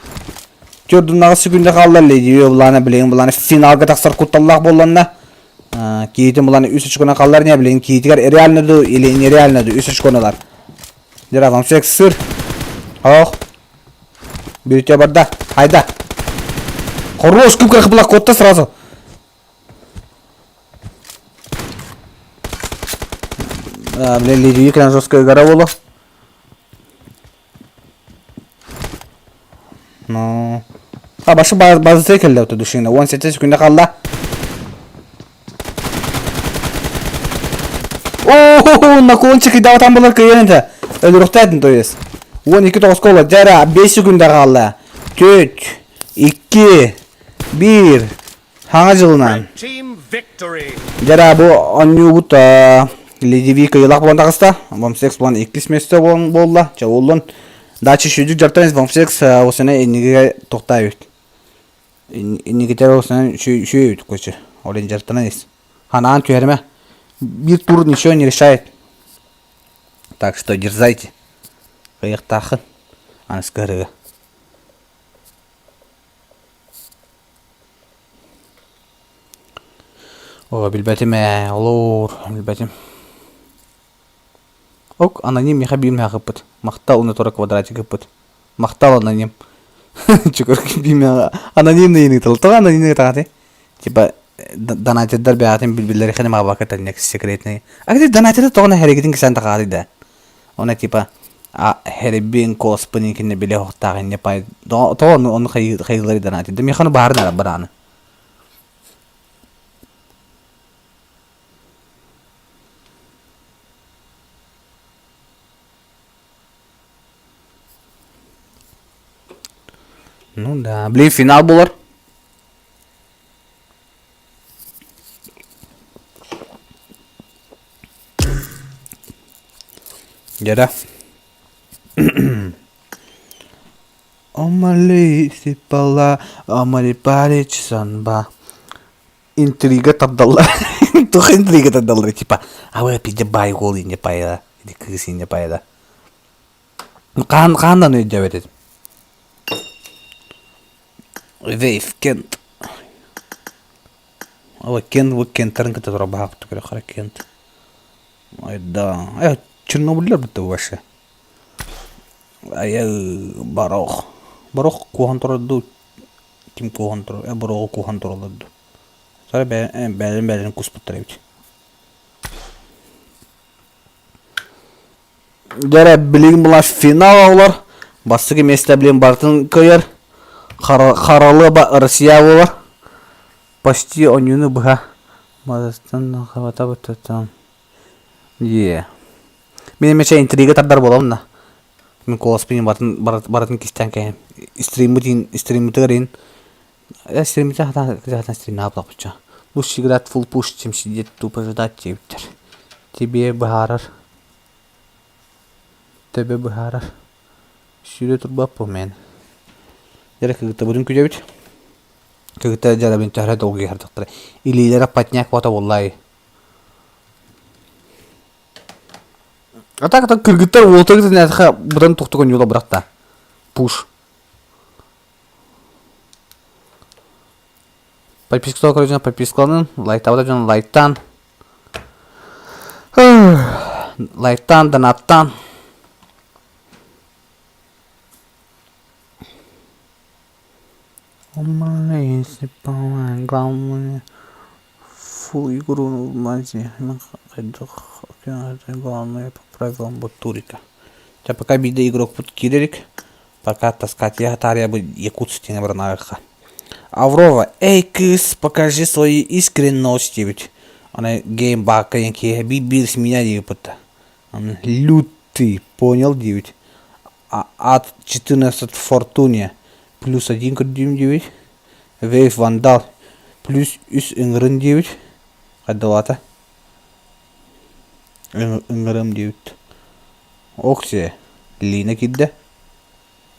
Төрдүннаҕы секунда хаалла Леди былаана билигин былаана финалга тахсар кутталлаах буолланна. Киитин былаана үс очкона хааллар не билигин киитигэр реально ду или нереально ду үс очконалар. Дьэ, сыр. Ох. Бүрүтэ барда. Хайда. Хорош, кубка была котта сразу. А, блин, Лидия прям жесткая гора была. Ну. А, башы базы келді өтті душыңда. 18 секунда қалды. О, наклончик идаватан болар кыйын это. Өлүрүхтәтин то есть. 12 тоғыз кола. Жара 5 секунда қалды. 4, 2, 1. Хаҥа дьылынан. Жара бу онньуубут Ледивик ыйылах буолан таҕыста. Вамсекс буолан иккис место буолла. Ча буоллун. Дача шүдүк жартан Вамсекс осына инниге тоқтайбыт. Инникитер осынан үчүөйүт кочу. Ол жартан ис. Ханаан түһэрмэ. Бир тур ничего не решает. Так что дерзайте. Кыйыктаахын. Аныскырыга. О, билбэтим ээ, олоор, билбэтим. Ок, аноним миэхэ биир миэхэ ыппыт. Махтал уна тура квадратик ыппыт. Махтал аноним. Чукур биир анонимный ыытыл. Тоҕо анонимный ыытаҕытый? Типа донатердар бэйэҕитин билбиллэрихин маабакка тэннек секретный. А где донатеры тоҕо нэһэригитин кисэн тахаатый да? Она типа а хэрибин коспын кинне биле хохтаах инне пай тоҕо ону ону хайыылары донатер. Да миэхэ ону баарын барааны. Ну да. Блин, финал булар. Дьэрэ. Омали сипала, омали парич санба. Интрига тардаллар. Туох интрига тардаллар типа, а вы пиде бай уол инне пайда, или кыыс инне пайда. Хаан хаандан өйдөбөт этим. Вейв Кент. Ала Кент бу Кенттарын кытта тура баһаактык көрө хара Кент. Айда. Э, Чернобыльлар бутта вообще. Айа барох. Барох куохан турар дуу ким куохан турар э бороҕу куохан тураллар дуу. Сара бээлин бээлин куспуттар эбит. Дьэ билигин була финал олор. Бастакы миэстэ блин барытын кыайар. Харалыба Россия буолар. Почти онньууну быһа. Мадастан хабата Е. Мин эмиэ интрига тардар буолабын да. Мин куоласпын барытын барытын кистээн кэһэм. Стриммит стриммитигэр иһин стриммите хатан хатан стримнаабат буолбучча. Лучше играть full push, чем сидеть тупо ждать диэбиттэр. Тебе быһаарар. Төбө быһаарар. Сүүрэ турбаппын мэн. Дьэ кыгыттабытын күлэбит. Кыгытта дьарабын төһө долгуйардахтара. Илиилэрэ патняк бота буоллай. А так так кыргыттар уолтар кытынээхэ быдан тохтуган юла бырахта. Пуш. Подпискалар көрөдьүн подпискаланын, лайктаабыта дьон лайктаан. Лайктаан, донаттаан. Фу, игру хайдах главное по правилам Бутурика. Ча пока биирдэ игрокпут киирэрик, пока таскать я таарыйа бу Якутск диэн баран Аврора, эй кыыс, покажи свою искренность диэбит. Аны геймбакка диэн киэһэ биир-биир меня диэбит Лютый, понял диэбит. Ат 14 фортуне плюс один көрдүүм диэбит. Вейв Вандал плюс үс ыҥырын диэбит. Хайдалаата? Ыҥырым диэбит. Окси, Лина киирдэ.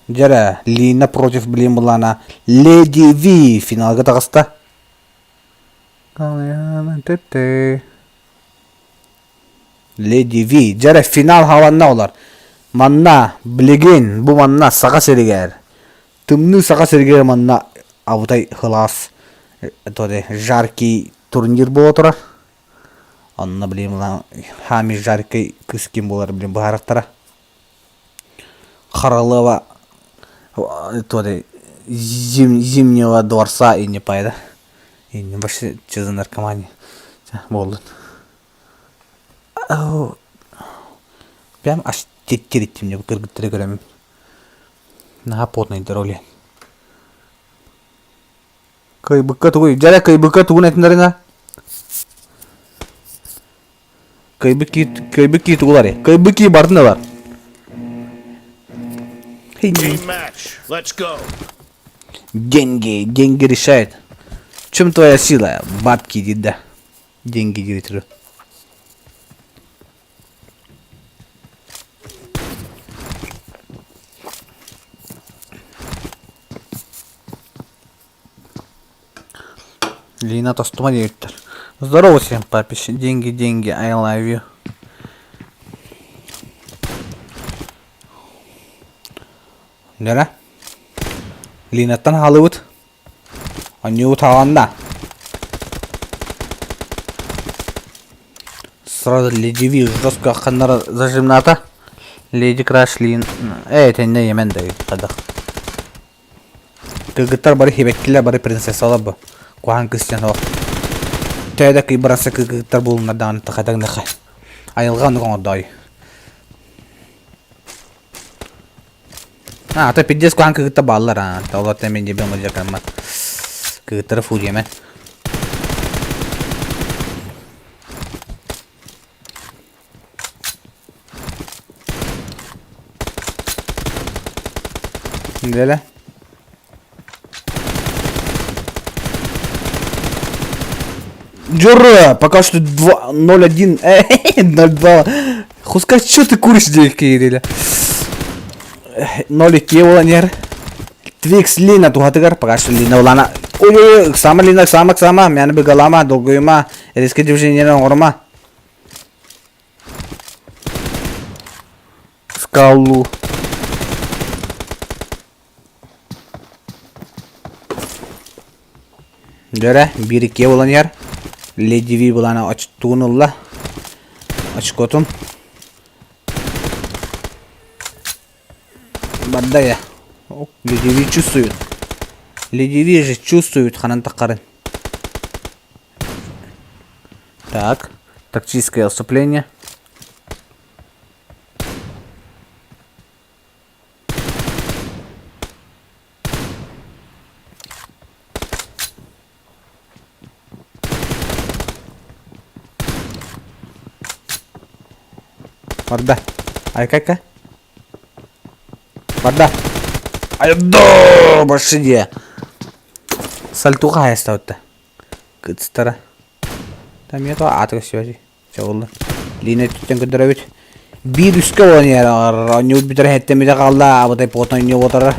Дьэрэ, Лина против блин былаана Леди Ви финалга таҕыста. Леди Ви, дьэрэ финал хааланна олор. Манна, билигин, бу манна Саха сиригэр Тымныы Саха сиригэр манна абытай сылаас жаркий турнир буола турар. Онно блин хаами жаркий кыс ким буолар блин быһаарахтара. Харалыба Зимнего дворца и не пайда. И не вообще что за наркомания буоллун. Прям аж тириттим бу кыргыттары көрөмүн. Наһаа потнайдар ол иһин. Кыайбыкка тугуй? Дьэ кыайбыкка тугун этиннэрин Кыайбыт кии кыайбыт кии тугулар Кыайбыт кии бардын ылар. Team match. Let's go. Деньги, деньги решают. В чем твоя сила? Бабки диир да. Деньги диир. Лина тостума диэбиттэр. Здорово всем, папич. Деньги, деньги, I love you. Нера? Линаттан хаалыбыт. Анньуу таҕанна. Сразу Леди Ви жестко ханнара зажимната. Леди Краш Лин... Э, этэннэ Йемен да хайдах. Кыргыттар бары хибэккилэр, бары принцессалар бу. Куһаҕан кыыс диэн суох. Төһө да кыйбараса кыргыттар буолуннар даҕаны тахатаҥныха. Айылҕа оннук оҥордоой. А, то пиздец куһаҕан кыргыттар бааллар аа. Олортон мин дебил мадьакаммат. Кыргыттары фу диэмэн. Дэлэ. Джура, пока что 2, 0-1, 0-2. Хуска, что ты куришь, диэки 0-2 буолан Твикс Лина туһатыгар, пока что Лина улана. Ой-ой-ой, ыксаама Лина, ыксаама, ыксаама, мяны быгалаама, долгуйума, резкое движение оҥорума. Скалу. Дөрө, биир иккиэ буолан иһэр. Леди Ви былаана очтугун ылла. Очкотун. Барда я. Леди Ви чувствует. Леди Ви же чувствует ханан таххарын. Так, тактическое отступление. Барда. Айка-айка. Барда. Айда! Больше дии. Сальтуха хайастабытта. Кытстара. Там я то ааты көстүбэти. Чэ буолла. Лина өттүттэн көрдөрөбүт. Биир үскэ буолан иһэр. Оонньуубут бүтэр эһэттэммитэ хаалла. Абытай плотно оонньуу отарар.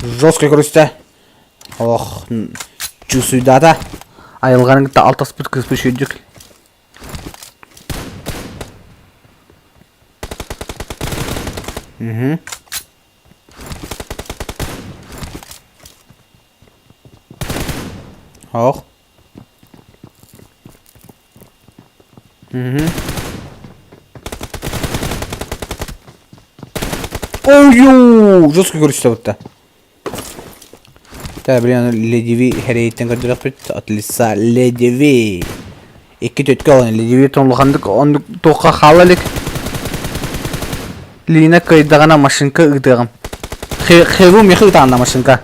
Жестко көрүстэ. Ох, чувствуйдаата. Айылҕаны кытта алтаспыт кыыспыт сүүрдүк. Угу. Ох. Угу. Ой, жестко көрүстэ бутта. Так, блин, Леди Ви хэрэйиттэн көрдөрөхпүт. От лица Леди Ви. Икки төткө олон Леди Ви улаханнык оннук туохха хаала илик. Лина кыайдаҕына машинка ыытыаҕым. Хеву миэхэ ыытаҕына машинка.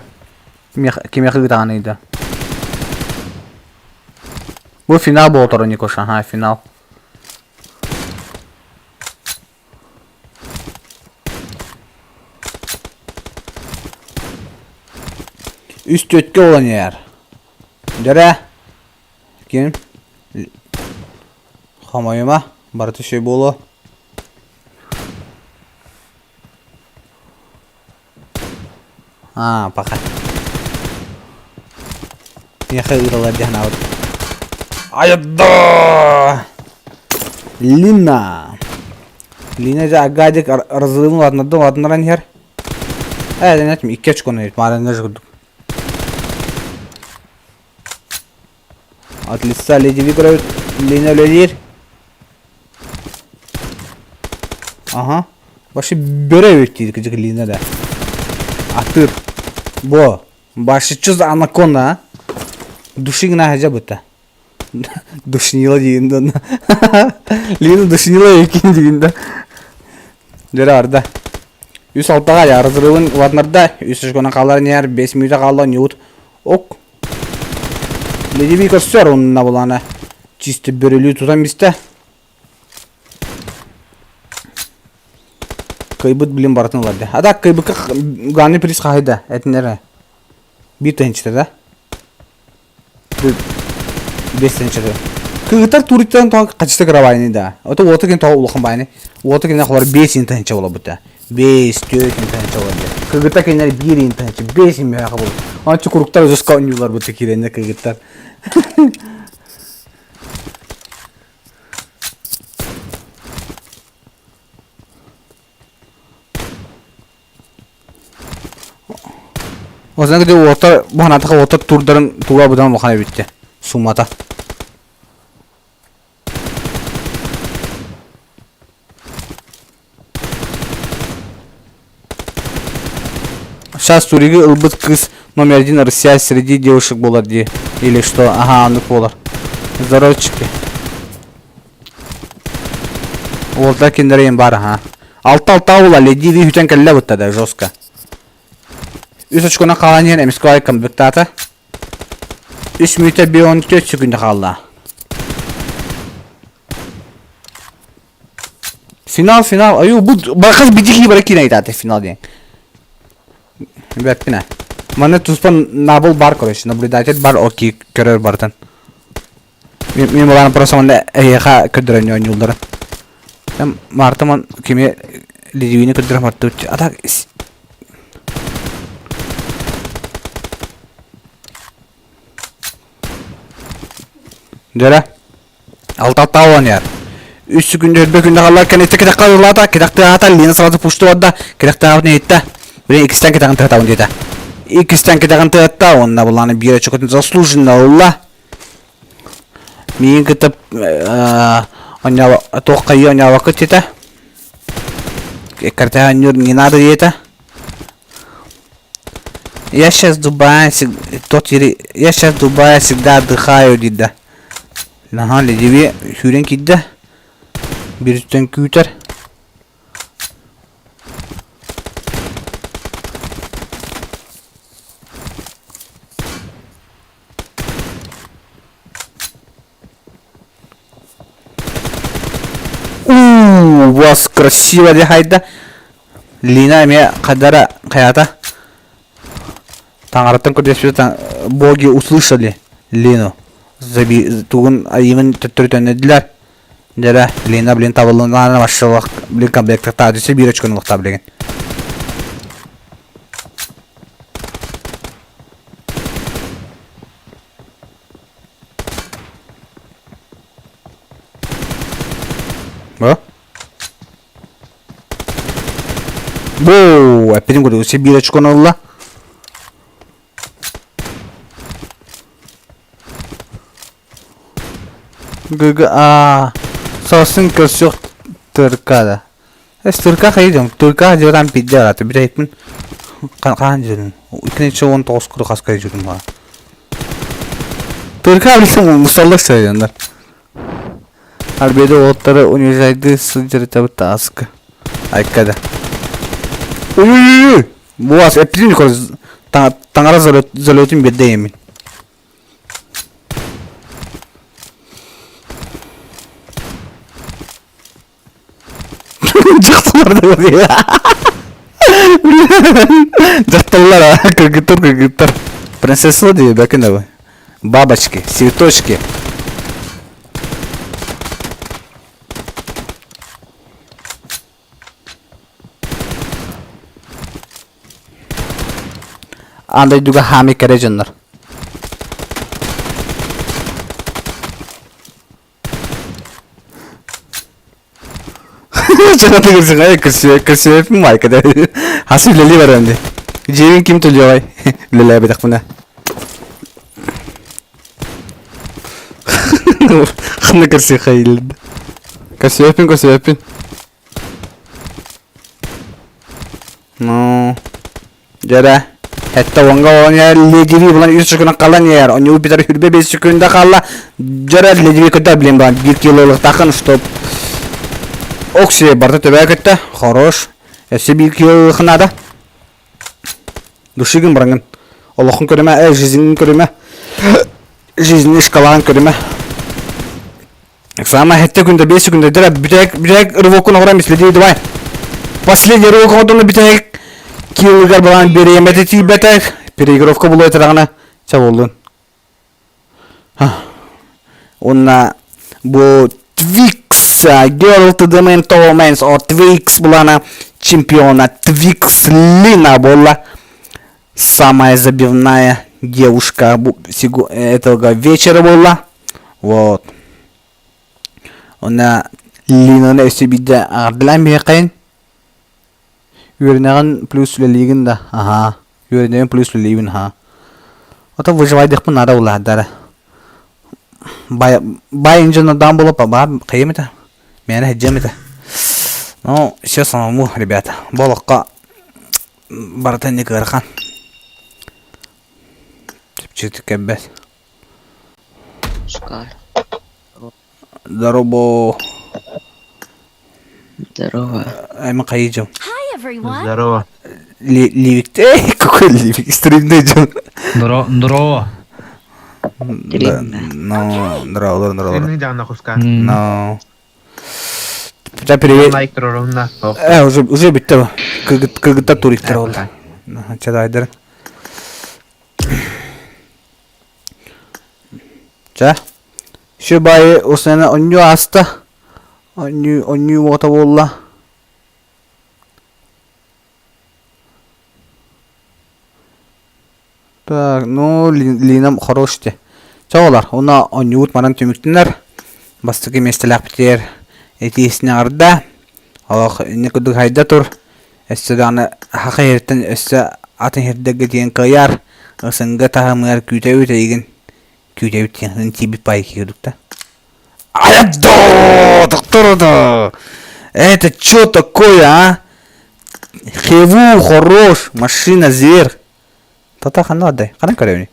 Кимиэхэ ыытаҕын ыйда. Бу финал буолтор Никоша, ага, финал. Үс түөткэ буолан иһэр. Дьэрэ, ким? Хомойума, барыта үчүгэй буолуо. Аа, пока. Миэхэ ыыталлар дии санаабыт. Айда! Лина! Лина дьэ Агадик разрывын улаатыннарда улаатыннаран иһэр. Ээ, дэнэтим икки очкону иһит, маарыҥҥа курдук. От лица Леди Викторович Лина үлэлиир. Ага. Вообще бөрө эбит диир кыдьык Лина да. Атыр. Бо. Башы что за анаконда, а? Души гына хажа быта. Душнила диин да. Лина душнила екин диин да. Дөрө арда. Үс алтаға я разрывын улатнарда, үс очконан қалар нер, 5 минута қалла ньют. Ок. Ледевик көрсөр онна булана. Чисто бөрөлүү тутан бистэ. Кыйбыт блин барытын ылар да. А так кыйбыкка главный приз хаһыйда этиннэрэ. Биир тыһынчыта да. Бес тыһынчыта. Кыгытар туриттан тоҕо качество кыра да. Ото уота кин тоҕо улахан байны. Уота кине холор 5 тыһынча буолбута. 5 4 тыһынча буолар. Кыгыта кинилэр 1 тыһынча 5 мөһөҕө буолар. Ончу куруктар жестко оонньуулар бутта киирэннэ кыгыттар. Осынан кede уоттар бу санаатахха уоттар турдарын туга быдан улахан эбиттэ. Суммата. Сейчас туриги ылбыт кыыс номер один Россия среди девушек буолар дии. Или что? Ага, оннук буолар. Здоровчики. Уолтар кинилэр баар аха. Алта алта ула леди бүтэн кэллэ бутта да жестко. Үс очконан хаалан иһэн эмискэ камбэктаата. Үс мүнүүтэ 14 секунда хаалла. Финал, финал. Аю, бу бархас бидики бара киирэн ыйтаата финал диэн. Бэппин ээ. Манна туспа набыл бар, короче, наблюдатель бар, окей, көрөр барытын. Мин балаан просто манна эһиэхэ көрдөрөн оонньуулларын. Марта ман кими Лидивини көрдөрө мартыбыт. А так Дьэрэ. Алта оонньоор. Үс күндө өрбө күндө халлар кэнниттэн кэтэххэ ыллаата, кэтэх тыаһаата, Лена сразу пусту барда, кэтэх тыаһаабытын иһиттэ. Блин, иккистэн кэтэҕин тыатабын диэтэ. Иккистэн кэтэҕин тыатта, уонна булааны биир очокотун заслуженно ылла. Миигин кытта туох хайыы онньообоккут диэтэ. Кэртэһэ оонньуур не надо диэтэ. Я сейчас в Дубае, тот я сейчас в Дубае всегда отдыхаю диир да. Наһаа ледеве сүүрэн киирдэ. Бириттэн күүтэр. Красиво дьаһайда. Лина эмиэ хадара хайата. Таҥараттан көрдөспүтэ боги услышали Лину. Заби тугун айымын төттөрү төннөдүлэр. Дьэрэ, Лина, блин, табыллыннаана машаллах, блин, комплектахтаа өссө биир очкону ылыахтаа билигин. Бу? Бу, эппитин курдук, өссө биир очкону ылла. ГГА Сарсын көрсүөх Туркада. Эс Турка хайдым. Турка дьылан пидде араты. Бүтэйпин хаан дьүрүн. 2019 куру хаска дьүрүн баа. Турка билсем мусаллык сайдандар. Арбеде уоттары универсайды сылдьарытабыт тааска. Айкада. Уй-уй-уй! Буас эппитин таҥара залетын берде емин. Дьахталлар Дьахталлар, кыргыттар, кыргыттар. Принцесса дии бэкин да Бабочки, цветочки. Аан дойдуга хаамый кэрэ дьоннор. Көрсүөппүн майка да. Хас үлэлии баран дии. Дьиэбин ким төлүөҕэй? Үлэлээбэтэхпинэ. Ханна көрсүөххэ Көрсүөппүн, көрсүөппүн. Ну, дьэрэ. Хэтте уонга оонньоор ледиви булан үс секунда қалан ер. Онньуу битэр хүрбе 5 секунда қалла. Дьэрэ ледиви кытта билен бан 1 килолықтақын, чтоб Окси барда төбә көттө. Хорош. Өссө 1 килолықынада. Душигин барангын. Олохун көрүмэ, э, жизнин көрүмэ. Жизнин шкалаан көрүмэ. Самое хэтте күндэ 5 секунда дера бүтэк бүтэк рывокун оҕорон миследи давай. Последний рывок оҕодону бүтэк килыгар балан беремете тиийбэтэх переигровка булуо этараҕына ча боллун. Уонна бу Twix Girl to the Man Torments or Twix булана чемпиона Twix Лина буолла. Самая забивная девушка этого вечера буолла. Вот. Уонна Линаны өссө биирдэ аҕардылаан биһиэххин. Үөрэнэҕин плюс үлэлиигин да, аһаа. Үөрэнэбин плюс үлэлиибин, аһаа. Ото выживайдыхпын наада улаатдара. Бай бай инженердаан буолап баар хайым этэ. Мээнэ сылдьыам этэ. Ну, все самому, ребята. Бу олоххо барыта инник ыарахан. Чэпчэкитик кэлбэт. Шкар. Здорово. Здорово. Айман хайы Hi everyone. Здорово. Ливик. Эй, какой ливик? Стримный дьон. Здорово. Здорово. Ну, здорово, здорово. Стримный даана куска. No. Ча привет. Лайк турорумна. Э, уже уже бүттэ. Кыргыттар туриктар ол. Ча Чэ, Үчүгэй баайы усунан оонньуу ааста, оонньуу оонньуу уота буолла Так, ну Линам хорош дии. Чэ оҕолор, уонна оонньуубут манан түмүктэнэр. Бастакы миэстэлээхпитигэр итиисини аҕарда. Олох инник курдук хайда тур. Өссө даҕаны саха иһиттэн өссө атын иһирдэргэ тиийэн кыайар. Ысыҥга таһымыгар күүтэбит эйигин. Күүтэбит диэн тиийбит паайы курдук да. Айдо! Доктор да! Это чё такое, а? Хеву хорош, машина зверь. Тата ханна отдай? Ханна көрөбүнүй?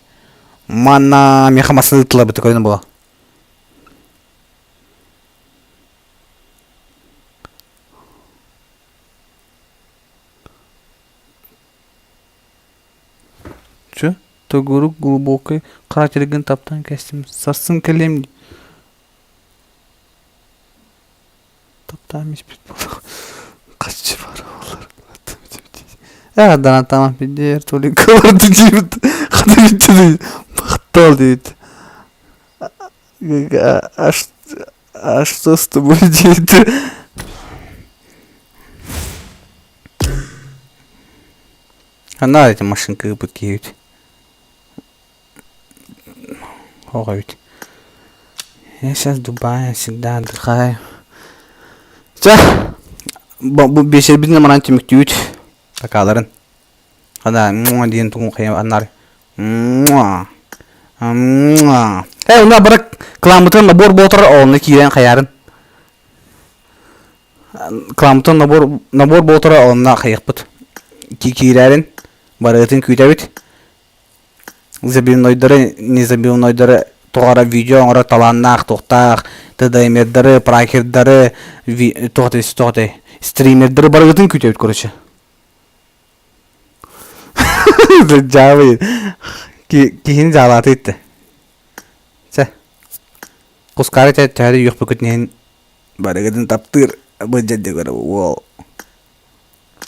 Манна меха массыына ыытыллар көрүнэ була. Чэ, төгүрүк глубокай кратергын таптаан кэстим, сарсын кэлиэм дии Таптаан испит буолуо. Хаччы баар буолар. Эҕэрдэнэн тамах бидиэр толик олорду диэбит. Хата бүтүнүй махтал диэбит. А что с тобой диэбит. Ханна эти машинка ыыппыт киһибит? Оҕо эбит. Я сейчас в Дубае всегда отдыхаю. Чэ, бу биэчэрбитин манан түмүктүүбүт. Такааларын. Хана муа диэн тугун хайа аннар. Муа. Муа. Э, уна барак кламмытын набор буотар онно киирэн хайаарын. Кламмытын набор набор буотара онно хайыахпыт. Киирээрин барыгытын күүтэбит. Забивнойдары, незабивнойдары тоҕо эрэ видео оҥорор талааннаах, туохтаах ТДМердары, пракердары, туох туох стримердары барыгытын күүтэбит короче. Дьаабый киһини дьаалаата итте. Чэ. Кускаары төһө да үөхпүкүт иһин барыгытын таптыыр быдьа дегөр уол.